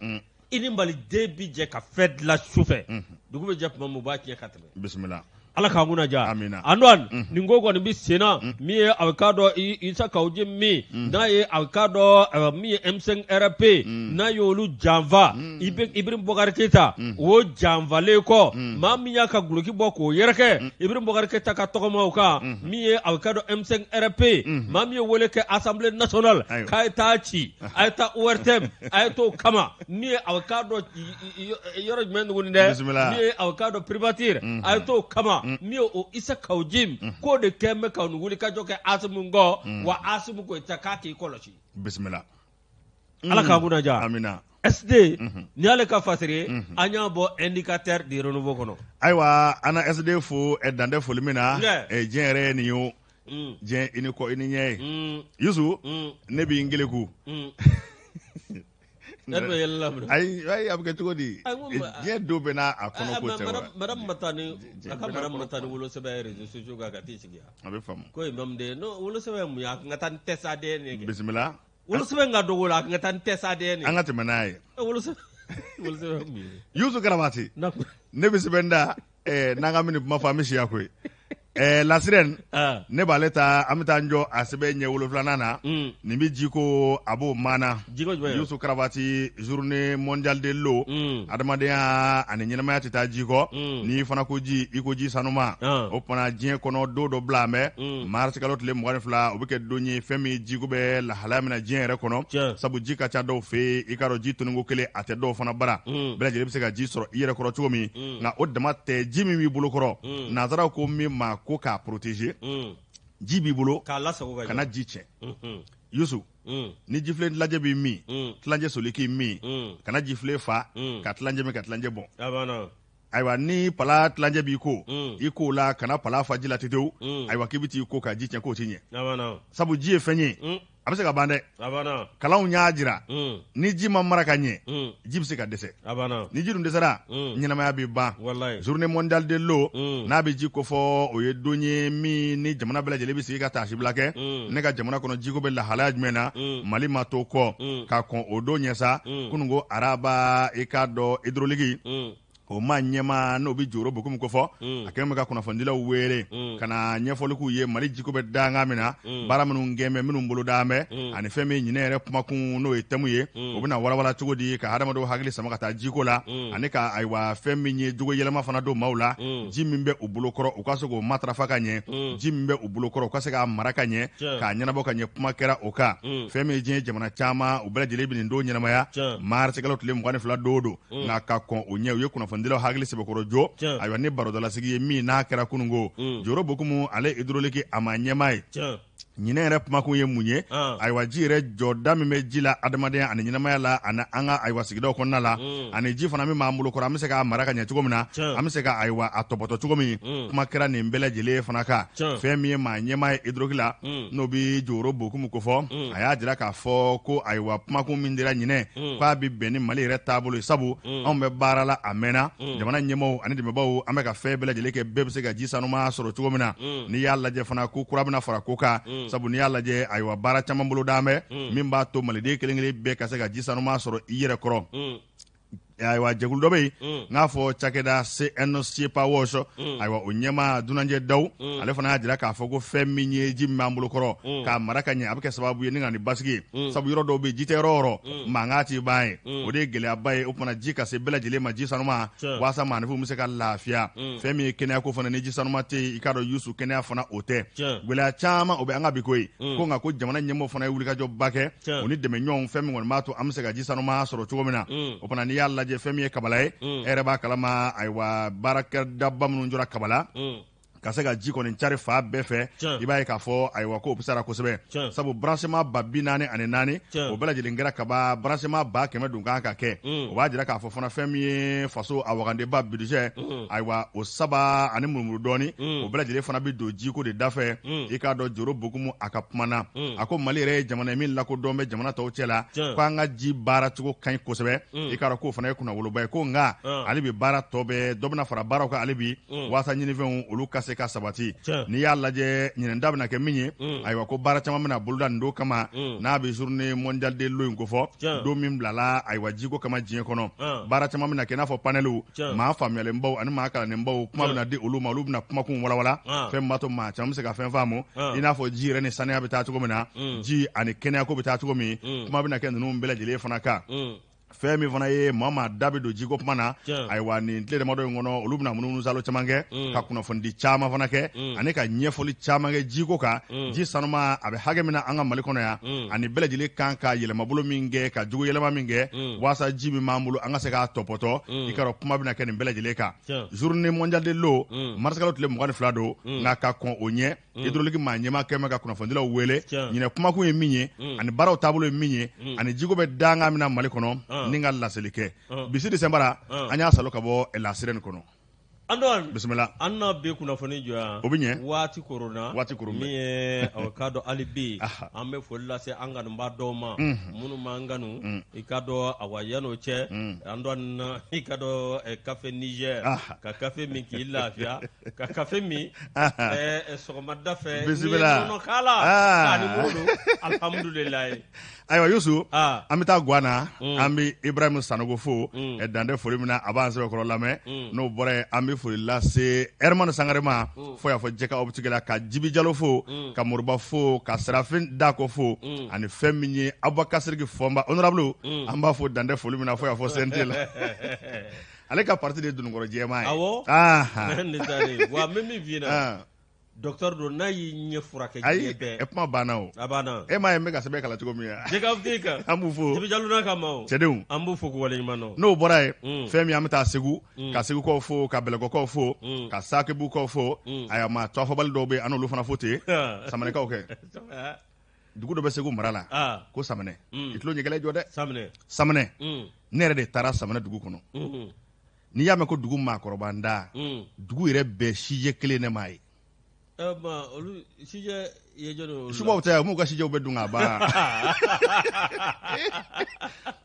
I ni maliden bi jɛ ka fɛn dilan su fɛ, dugu bɛ jɛ tuma min, u b'a tiɲɛ ka tɛmɛ. Bisimila. Ala k'an kunna diya. Amina. Antoine, nin ko kɔni bɛ sen na. Min ye a k'a dɔn Isa Kawu Jim min n'a ye a k'a dɔn min ye M5 RP n'a ye olu janfa, Ibrahim Boubacar Keita, o janfalen kɔ, maa min y'a ka guloki bɔ k'o yɛrɛkɛ Ibrahim Boubacar Keita ka tɔgɔmaw kan, min ye a k'a dɔn M5 RP maa min ye wele kɛ Assemblée nationale k'a ye taa ci, a ye taa ORTM, a ye t'o kama, min ye a k'a dɔn yɔrɔ jumɛn tuguni dɛ, min ye a k'a dɔn primature, a ye t'o kama, min ye o Isa Kawu Jim k'o de kɛn bɛ ka nin wuli ka jɔ kɛ Asimu kɔ, wa Asimu Goyita k'a k'i kɔlɔsi. Bisimila. Ala k'an kunna diya. Amina. SD ni y'ale ka fasiri ye, an y'a bɔ Indicateur du renouveau kɔnɔ. Ayiwa, an na SD fo dan tɛ foli min na, diɲɛ yɛrɛ ye nin ye o. Diɲɛ i ni kɔ i ni ɲɛ ye. Yusu, ne b'i n keleku. Ayi, ayi, a bɛ kɛ cogo di? Diɲɛ don bɛɛ n'a a kɔnɔ ko tɛ wa? Madame ma taa ni a ka madame ma taa ni wolosɛbɛn ye réseaux sociaux kan ka t'i sigi yan. A bɛ faamu. Ko imam de non, wolosɛbɛn ye mun ye? A kan ka taa ni test ADN ye kɛ. Bisimila. Wolosɛbɛn ka dɔgɔ o la, a kan ka taa ni test ADN ye. An ka tɛmɛ n'a ye. Wolosɛbɛn wolosɛbɛn ye mun ye? Yusu Karabati. Ne bɛ sɛbɛn da n'an ka min kuma fɔ an bɛ siya koyi. La Sirène, ah. ne b'ale ta, an bɛ taa n jɔ a sɛbɛn ɲɛ 7nan na. Nin bɛ jiko, a b'o maana. Yusu Karabati, journée mondiale de l'eau. Adamadenya ani ɲɛnamaya tɛ taa ji kɔ. N'i fana ko ji, i ko ji sanuma. Ah. O tuma diɲɛ kɔnɔ don dɔ bila an bɛ marisi kalo tile 22, o bɛ kɛ don ye fɛn min jiko bɛ lahalaya min na diɲɛ yɛrɛ kɔnɔ, sabu ji ka ca dɔw fɛ yen. I k'a dɔn ji toniko kelen a tɛ dɔw fana bara. Bɛɛ lajɛlen bɛ se ka ji sɔrɔ i yɛrɛ kɔrɔ cogo min, nka o dama tɛ. Ji min b'i bolo kɔrɔ, nansaraw ko min ma ko k'a protéger. Ji b'i bolo, k'a lasago ka kana ji tiɲɛ. Yusu, ni jifilen tilancɛ b'i min, tilancɛ soli k'i min. Kana jifilen fa ka tilancɛ min, ka tilancɛ bɔn. Ayiwa, ni pala tilancɛ b'i ko, i k'o la, kana pala fa ji la tetewu. Ayiwa, k'i bɛ t'i ko ka ji tiɲɛ, k'o ti ɲɛ, sabu ji ye fɛn ye, a bɛ se ka ban dɛ. Kalanw y'a jira, ni ji ma mara ka ɲɛ, ji bɛ se ka dɛsɛ. Ni ji dun dɛsɛra, ɲɛnamaya bɛ ban. Journée mondiale de l'eau, n'a bɛ ji kofɔ, o ye don ye min ni jamana bɛɛ lajɛlen bɛ sigi ka taasibila kɛ. Ne ka jamana kɔnɔ, jiko bɛ lahalaya jumɛn na? Mali ma to kɔ ka kɔn o don ɲɛ sa. Kununko araba, i k'a dɔn hydraulique o ma ɲɛma, n'o bɛ Joro Bokumu kofɔ, a kɛlen bɛ ka kunnafonidilaw wele ka na ɲɛfɔli k'u ye Mali jiko bɛ danga min na, baara minnu kɛn bɛ, minnu bolo daan bɛ, ani fɛn min ɲinɛ yɛrɛ kumakun, n'o ye thème ye, o bɛna walawala cogo di ka hadamadenw hakili sama ka taa jiko la, ani ka ayiwa fɛn min ye jogo yɛlɛma fana don maaw la, ji min bɛ u bolo kɔrɔ, u ka se k'o matarafa ka ɲɛ, ji min bɛ u bolo kɔrɔ, u ka se k'a mara ka ɲɛ, k'a ɲɛnabɔ ka ɲɛ. Kuma kɛra o kan. Fɛn min ye diɲɛ jamana caman, u bɛɛ lajɛlen bɛ nin don ɲɛnamaya, marisikalo tile 22 don don. Nka ka kɔn o ɲɛ, u ye kunnafonidilaw hakili sɛbɛkɔrɔ jɔ, ayiwa, ni barodalasigi ye min n'a kɛra kununko. Joro Bokumu, ale hydraulique a ma ɲɛmaa ye. Ɲinɛ yɛrɛ kumakun ye mun ye? Ayiwa, ji yɛrɛ jɔda min bɛ ji la adamadenya ani ɲɛnamaya la, ani an ka ayiwa sigidaw kɔnɔna la, ani ji fana min b'an bolo kɔrɔ, an bɛ se k'a mara ka ɲɛ cogo min na, an bɛ se ka ayiwa a tɔpɔtɔ cogo min. Kuma kɛra nin bɛɛ lajɛlen fana kan. Fɛn min ye maa ɲɛmaa ye hydraulique la, n'o bɛ Joro Bokumu kofɔ, a y'a jira k'a fɔ ko ayiwa kumakun min dira ɲinɛ, k'a bɛ bɛn ni Mali yɛrɛ taabolo ye, sabu anw bɛ baara la a mɛnna. Jamana ɲɛmaaw ani dɛmɛbaaw, an bɛ ka fɛn bɛɛ lajɛlen kɛ bɛɛ bɛ se ka ji sanuma sɔrɔ cogo min na. N'i y'a lajɛ fana, ko kura bɛna fara ko kan, sabu n'i y'a lajɛ, ayiwa, baara caman bolo daan bɛ min b'a to maliden kelen kelen bɛɛ ka se ka ji sanuma sɔrɔ i yɛrɛ kɔrɔ. Ayiwa, jɛkulu dɔ bɛ yen, n k'a fɔ cakɛda CNCPAWOS, ayiwa, o ɲɛmaa Dunanjɛ Daw, ale fana y'a jira k'a fɔ ko fɛn min ye ji min b'an bolo kɔrɔ, k'a mara ka ɲɛ, a bɛ kɛ sababu ye ni ka ni basigi ye, sabu yɔrɔ dɔw bɛ yen, ji tɛ yɔrɔ o yɔrɔ, mankan tɛ ban ye, o de ye gɛlɛyaba ye. O tuma ji ka se bɛɛ lajɛlen ma, ji sanuma, waasa maaninfinw bɛ se ka lafiya. Fɛn min ye kɛnɛyako fana, ni ji sanuma tɛ yen, i k'a dɔn Yusu, kɛnɛya fana o tɛ. Gɛlɛya caman o bɛ an ka bi ko ye ko. Nka ko jamana ɲɛmɔgɔ fana ye wulikajɔba kɛ, u ni dɛmɛɲɔgɔnw, fɛn min kɔni b'a to an bɛ se ka ji sanuma sɔrɔ cogo min na. O fana, n'i y'a lajɛ, fɛn min ye Kabala ye, e yɛrɛ b'a kalama, ayiwa, baarakɛdaba minnu jɔra Kabala ka se ka ji kɔni cari fan bɛɛ fɛ, i b'a ye k'a fɔ ayiwa k'o fisara kosɛbɛ, sabu branchement 44,000, o bɛɛ lajɛlen kɛra kaba. Branchement 100,000 dun kan ka kɛ. O b'a jira k'a fɔ fana, fɛn min ye faso a wagandeba budget, ayiwa, o saba ani murumuru dɔɔni, o bɛɛ lajɛlen fana bɛ don jiko de dafɛ. I k'a dɔn Joro Bokumu a ka kuma na, a ko Mali yɛrɛ ye jamana ye min lakodɔn bɛ jamana tɔw cɛ la, ko an ka ji baaracogo ka ɲi kosɛbɛ. I k'a dɔn k'o fana ye kunnawoloba ye, ko nka hali bi baara tɔ bɛ, dɔ bɛna fara baaraw kan hali bi, waasa ɲinifɛnw olu ka se ka sabati. N'i y'a lajɛ, ɲinɛ da bɛna kɛ min ye, ayiwa, ko baara caman bɛna boloda nin don kama, n'a bɛ journée mondiale de l'eau in kofɔ, don min bilala ayiwa jiko kama diɲɛ kɔnɔ. Baara caman bɛna kɛ, i n'a fɔ panɛliw, maa faamuyalenbaw ani maa kalannenbaw, kuma bɛna di olu ma, olu bɛna kumakun walawala, fɛn min b'a to maa caman bɛ se ka fɛn faamu, i n'a fɔ ji yɛrɛ ni saniya bɛ taa cogo min na, ji ani kɛnɛyako bɛ taa cogo min. Kuma bɛna kɛ ninnu bɛɛ lajɛlen fana kan. Fɛn min fana ye maa da bɛ don jiko kuma na, ayiwa, nin tile damadɔ in kɔnɔ, olu bɛna munumunusaalo caman kɛ, ka kunnafonidi caman fana kɛ, ani ka ɲɛfɔli caman kɛ jiko kan, ji sanuma a bɛ hakɛ min na an ka Mali kɔnɔ yan, ani bɛɛ lajɛlen kan ka yɛlɛmabolo min kɛ, ka jogo yɛlɛma min kɛ, waasa ji min b'an bolo, an ka se k'a tɔpɔtɔ. I k'a dɔn kuma bɛna kɛ nin bɛɛ lajɛlen kan. Journée mondiale de l'eau, marisikalo tile 22 don. Nka ka kɔn o ɲɛ, hydraulique maa ɲɛmaa kɛmɛ ka kunnafonidilaw wele ɲinɛ, kumakun ye min ye, ani baaraw taabolo ye min ye, ani jiko bɛ danga min na Mali kɔnɔ, ni ka laseli kɛ. Bisi Sɛnbara, an y'a salo ka bɔ La Sirène kɔnɔ. Antoine bisimila an na bi kunnafoni jɔ yan o bɛ ɲɛ waati koronna waati koron min ye aw k'a dɔn hali bi an bɛ foli lase an kanubaa dɔw ma minnu b'an kanu i k'a dɔn awa yan'o cɛ Antoine i k'a dɔn kafe Niger ka kafe min k'i lafiya ka kafe min sɔgɔmada fɛ bisimila nɔnɔ k'a la k'a ni mugu don alihamudulilayi ayiwa Yusu an bɛ taa Guwana an bɛ Ibrahim Sanogo fo dan tɛ foli min na a b'an sɛbɛkɔrɔ lamɛn n'o bɔra yen an bɛ foli lase Herman Sangare ma fo y'a fɔ Jɛka optique la ka Jibi Jalo fo ka Moriba fo ka Serafin Dako fo ani fɛn min ye Abubakar Sidiki Fɔnba honorable an b'a fo dan tɛ foli min na fo y'a fɔ CNT la ale ka parti de ye Dununkɔrɔ jɛman ye awɔ wa n bɛ min f'i ɲɛna Docteur don n'a y'i ɲɛ furakɛ ayi bɛɛ kuma banna o a banna e m'a ye n bɛ ka sɛbɛn kalan cogo min ya kan an b'u fo Jibi Jalo n'a ka maaw cɛdenw an b'u fo k'u waleɲuman dɔn n'o bɔra yen fɛn min an bɛ taa Segu ka Segukaw fo ka Bɛlɛkɔkaw fo ka Sakebugukaw fo ayiwa maa tɔgɔfɔbali dɔw bɛ yen an n'olu fana fo ten Samanɛkaw kɛ dugu dɔ bɛ Segu mara la ko Samanɛ i tulo ɲɛgɛlɛ jɔ dɛ Samanɛ ne yɛrɛ de taara Samanɛ dugu kɔnɔ n'i y'a mɛn ko dugu maakɔrɔba nda mm. dugu yɛrɛ bɛɛ sijɛ kelen ne m'a ye subaw tɛ m'u ka sijɛw bɛɛ dun ka ban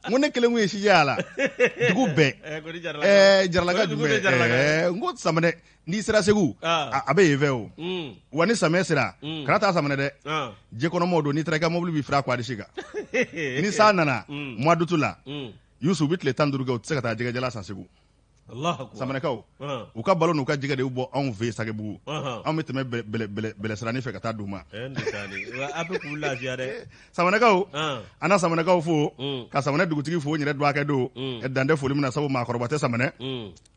n ko ne kelen kun ye sijɛ y'a la dugu bɛɛ eh, jaralaka jumɛn eh, n ko samanɛ n'i sera segu ah. a bɛ yen fɛ o mm. wa ni samiyɛ sera mm. kana taa samanɛ dɛ ah. jikɔnɔmɔgɔw don n'i taara i ka mobili b'i fira ko adisi kan ni san nana mois d'août la Yusu u bɛ tile 15 kɛ u tɛ se ka taa jɛgɛjalan san Segu. Samanɛkaw u ka balo n'u ka jɛgɛ de bɛ bɔ anw fɛ yen Sakebugu anw bɛ tɛmɛ Bɛlɛsiranin fɛ ka taa d'u ma. A bɛ k'u lafiya dɛ. Samanɛkaw an na Samanɛkaw fo ka Samanɛ dugutigi fo n yɛrɛ dɔgɔkɛ don dan tɛ foli min na sabu maakɔrɔba tɛ Samanɛ.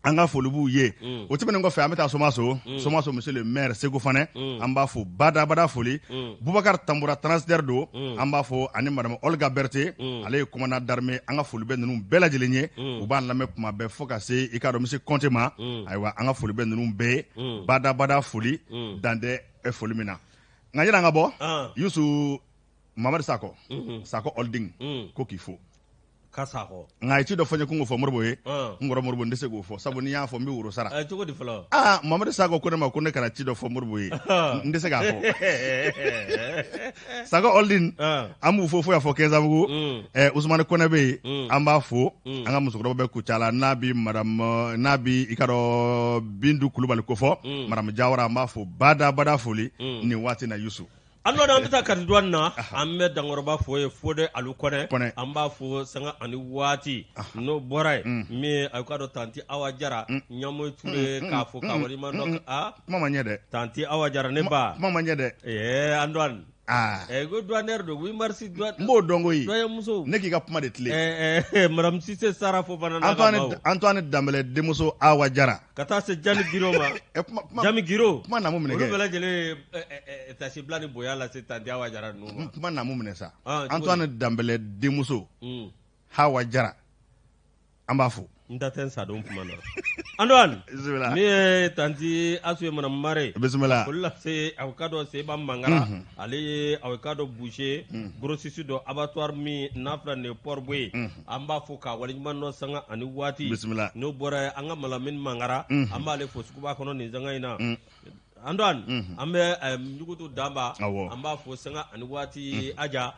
An ka foli b'u ye mm. o tɛmɛnen kɔfɛ an bɛ taa Somaso mm. Somaso monsieur le maire Segu Fanɛ mm. an b'a fo badabada foli Bubakar Tambura transitaire don an b'a fo ani madame Olga Berthe ale ye commandant d'armée an ka foli bɛ ninnu bɛɛ lajɛlen ye u b'an lamɛn kuma bɛɛ fo ka se i k'a dɔn monsieur Conte ma ayiwa an ka foli bɛ ninnu bɛɛ ye badabada foli dan tɛ eh, foli min na nka yan'an ka bɔ ah. Yusu Mamadu Sakɔ Sakɔ Holding ko k'i fo ka sakɔ nka a ye ci dɔ fɔ n ye ko n k'o fɔ Modibo ye n kɔrɔ Modibo n tɛ se k'o fɔ sabu n'i y'a fɔ n bɛ woro sara cogo di fɔlɔ aa Mamadu Sakɔ ko ne ma ko ne kana ci dɔ fɔ Modibo ye n tɛ se k'a fɔ Sakɔ Holding an b'u fo fo y'a fɔ Kɛnzabugu Usumani Kɔnɛ bɛ yen an b'a fo an ka musokɔrɔba bɛ Kucala n'a bi madame n'a bi i ka dɔn Bintu Kulubali kofɔ madame Jawara an b'a fo badabada foli nin waati na Yusu An an bɛ taa Kati douane na an bɛ dankɔrɔba fo yen Fode Alu Kɔnɛ an b'a fo sanga ani waati n'o bɔra yen min a k'a dɔn tanti Awa Jara Ɲamo Ture k'a fo k'a waleɲuman dɔn kuma ma ɲɛ dɛ tanti Awa Jara ne ba kuma ma ɲɛ dɛ ɛɛ Antoine ko douanière don 8 mars n b'o dɔn koyi muso ne k'i ka kuma de tilen madame Sise Sara Fofana Antoine Danbɛlɛ denmuso Awa Jara ka taa se Jani Giro ma Jami Giro kuma namu minɛ olu bɛɛ lajɛlen tasibila ni bonya lase tanti Awa Jara ninnu ma kuma namu minɛ sa Antoine Danbɛlɛ denmuso Hawa Jara an b'a fo n da tɛ n sadon kuma na Antoine min ye tanti Asu ye madame Mare bisimila foli lase aw ka dɔn Seba Mangara ale ye aw ka dɔn boucher grossiste don abattoir min n'a filɛ nin ye Port Bouet an b'a fo k'a waleɲuman dɔn sanga ani waati bisimila n'o bɔra yen an ka Malamine Mangara an b'ale fo suguba kɔnɔ nin sanga in na Antoine an bɛ Ɲugutu Danba an b'a fo sanga ani waati Aja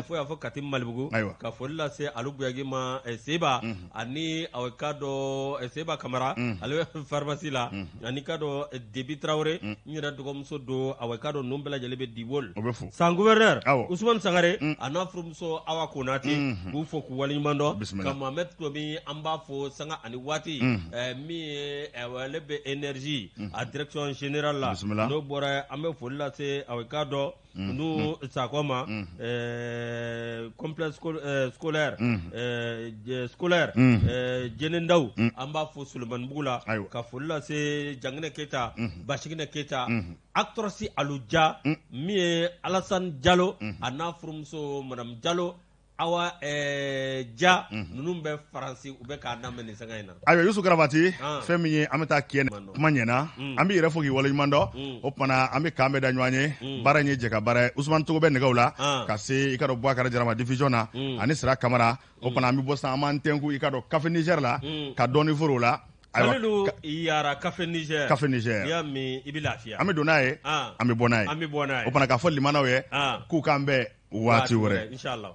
fo y'a fɔ Kati Malibugu ka foli lase Alu Buyagi ma Seba ani aw ka dɔn Seba Kamara ale bɛ pharmacie la ani ka dɔn Debi Tarawele n yɛrɛ dɔgɔmuso don aw ka dɔn ninnu bɛɛ lajɛlen bɛ Diboli san gouverneur Usumani Sangare a n'a furumuso Awa Konate k'u fo k'u waleɲuman dɔn ka Mohamed Tomi an b'a fo sanga ani waati min ye ale bɛ énergie a direction générale la n'o bɔra an bɛ foli lase aw ka dɔn n'u Sakɔ ma complexe scolaire scolaire Jene Ndaw an b'a fo Solomanibugu la ka foli lase Janginɛ Keyita Basiginɛ Keyita Actros Aluja min ye Alasani Jalo a n'a furumuso madame Jalo Awa Ja ninnu bɛ Faransi u bɛ k'an lamɛn nin sanga in na. Ayiwa Yusu Karabati fɛn min ye an bɛ taa Kɛnɛ kuma ɲɛna an b'i yɛrɛ fo k'i waleɲuman dɔn o tuma na an bɛ k'an bɛɛ da ɲɔgɔn ye baara in ye jɛ ka baara ye Usumani Togo bɛ nɛgɛw la ka se i ka dɔn Bubakari Jara ma diffusion na ani Sira Kamara o tuma na an bɛ bɔ sisan an b'an tɛnku i ka dɔn Café Niger la ka dɔɔnin foro la. Kalilu Yara Café Niger. Café Niger. N'i y'a min i bɛ lafiya. An bɛ don n'a ye. An bɛ bɔ n'a ye. An bɛ bɔ n'a ye. O fana k'a fɔ limanaw ye. K'u k'an bɛn waati wɛrɛ. Inshallah.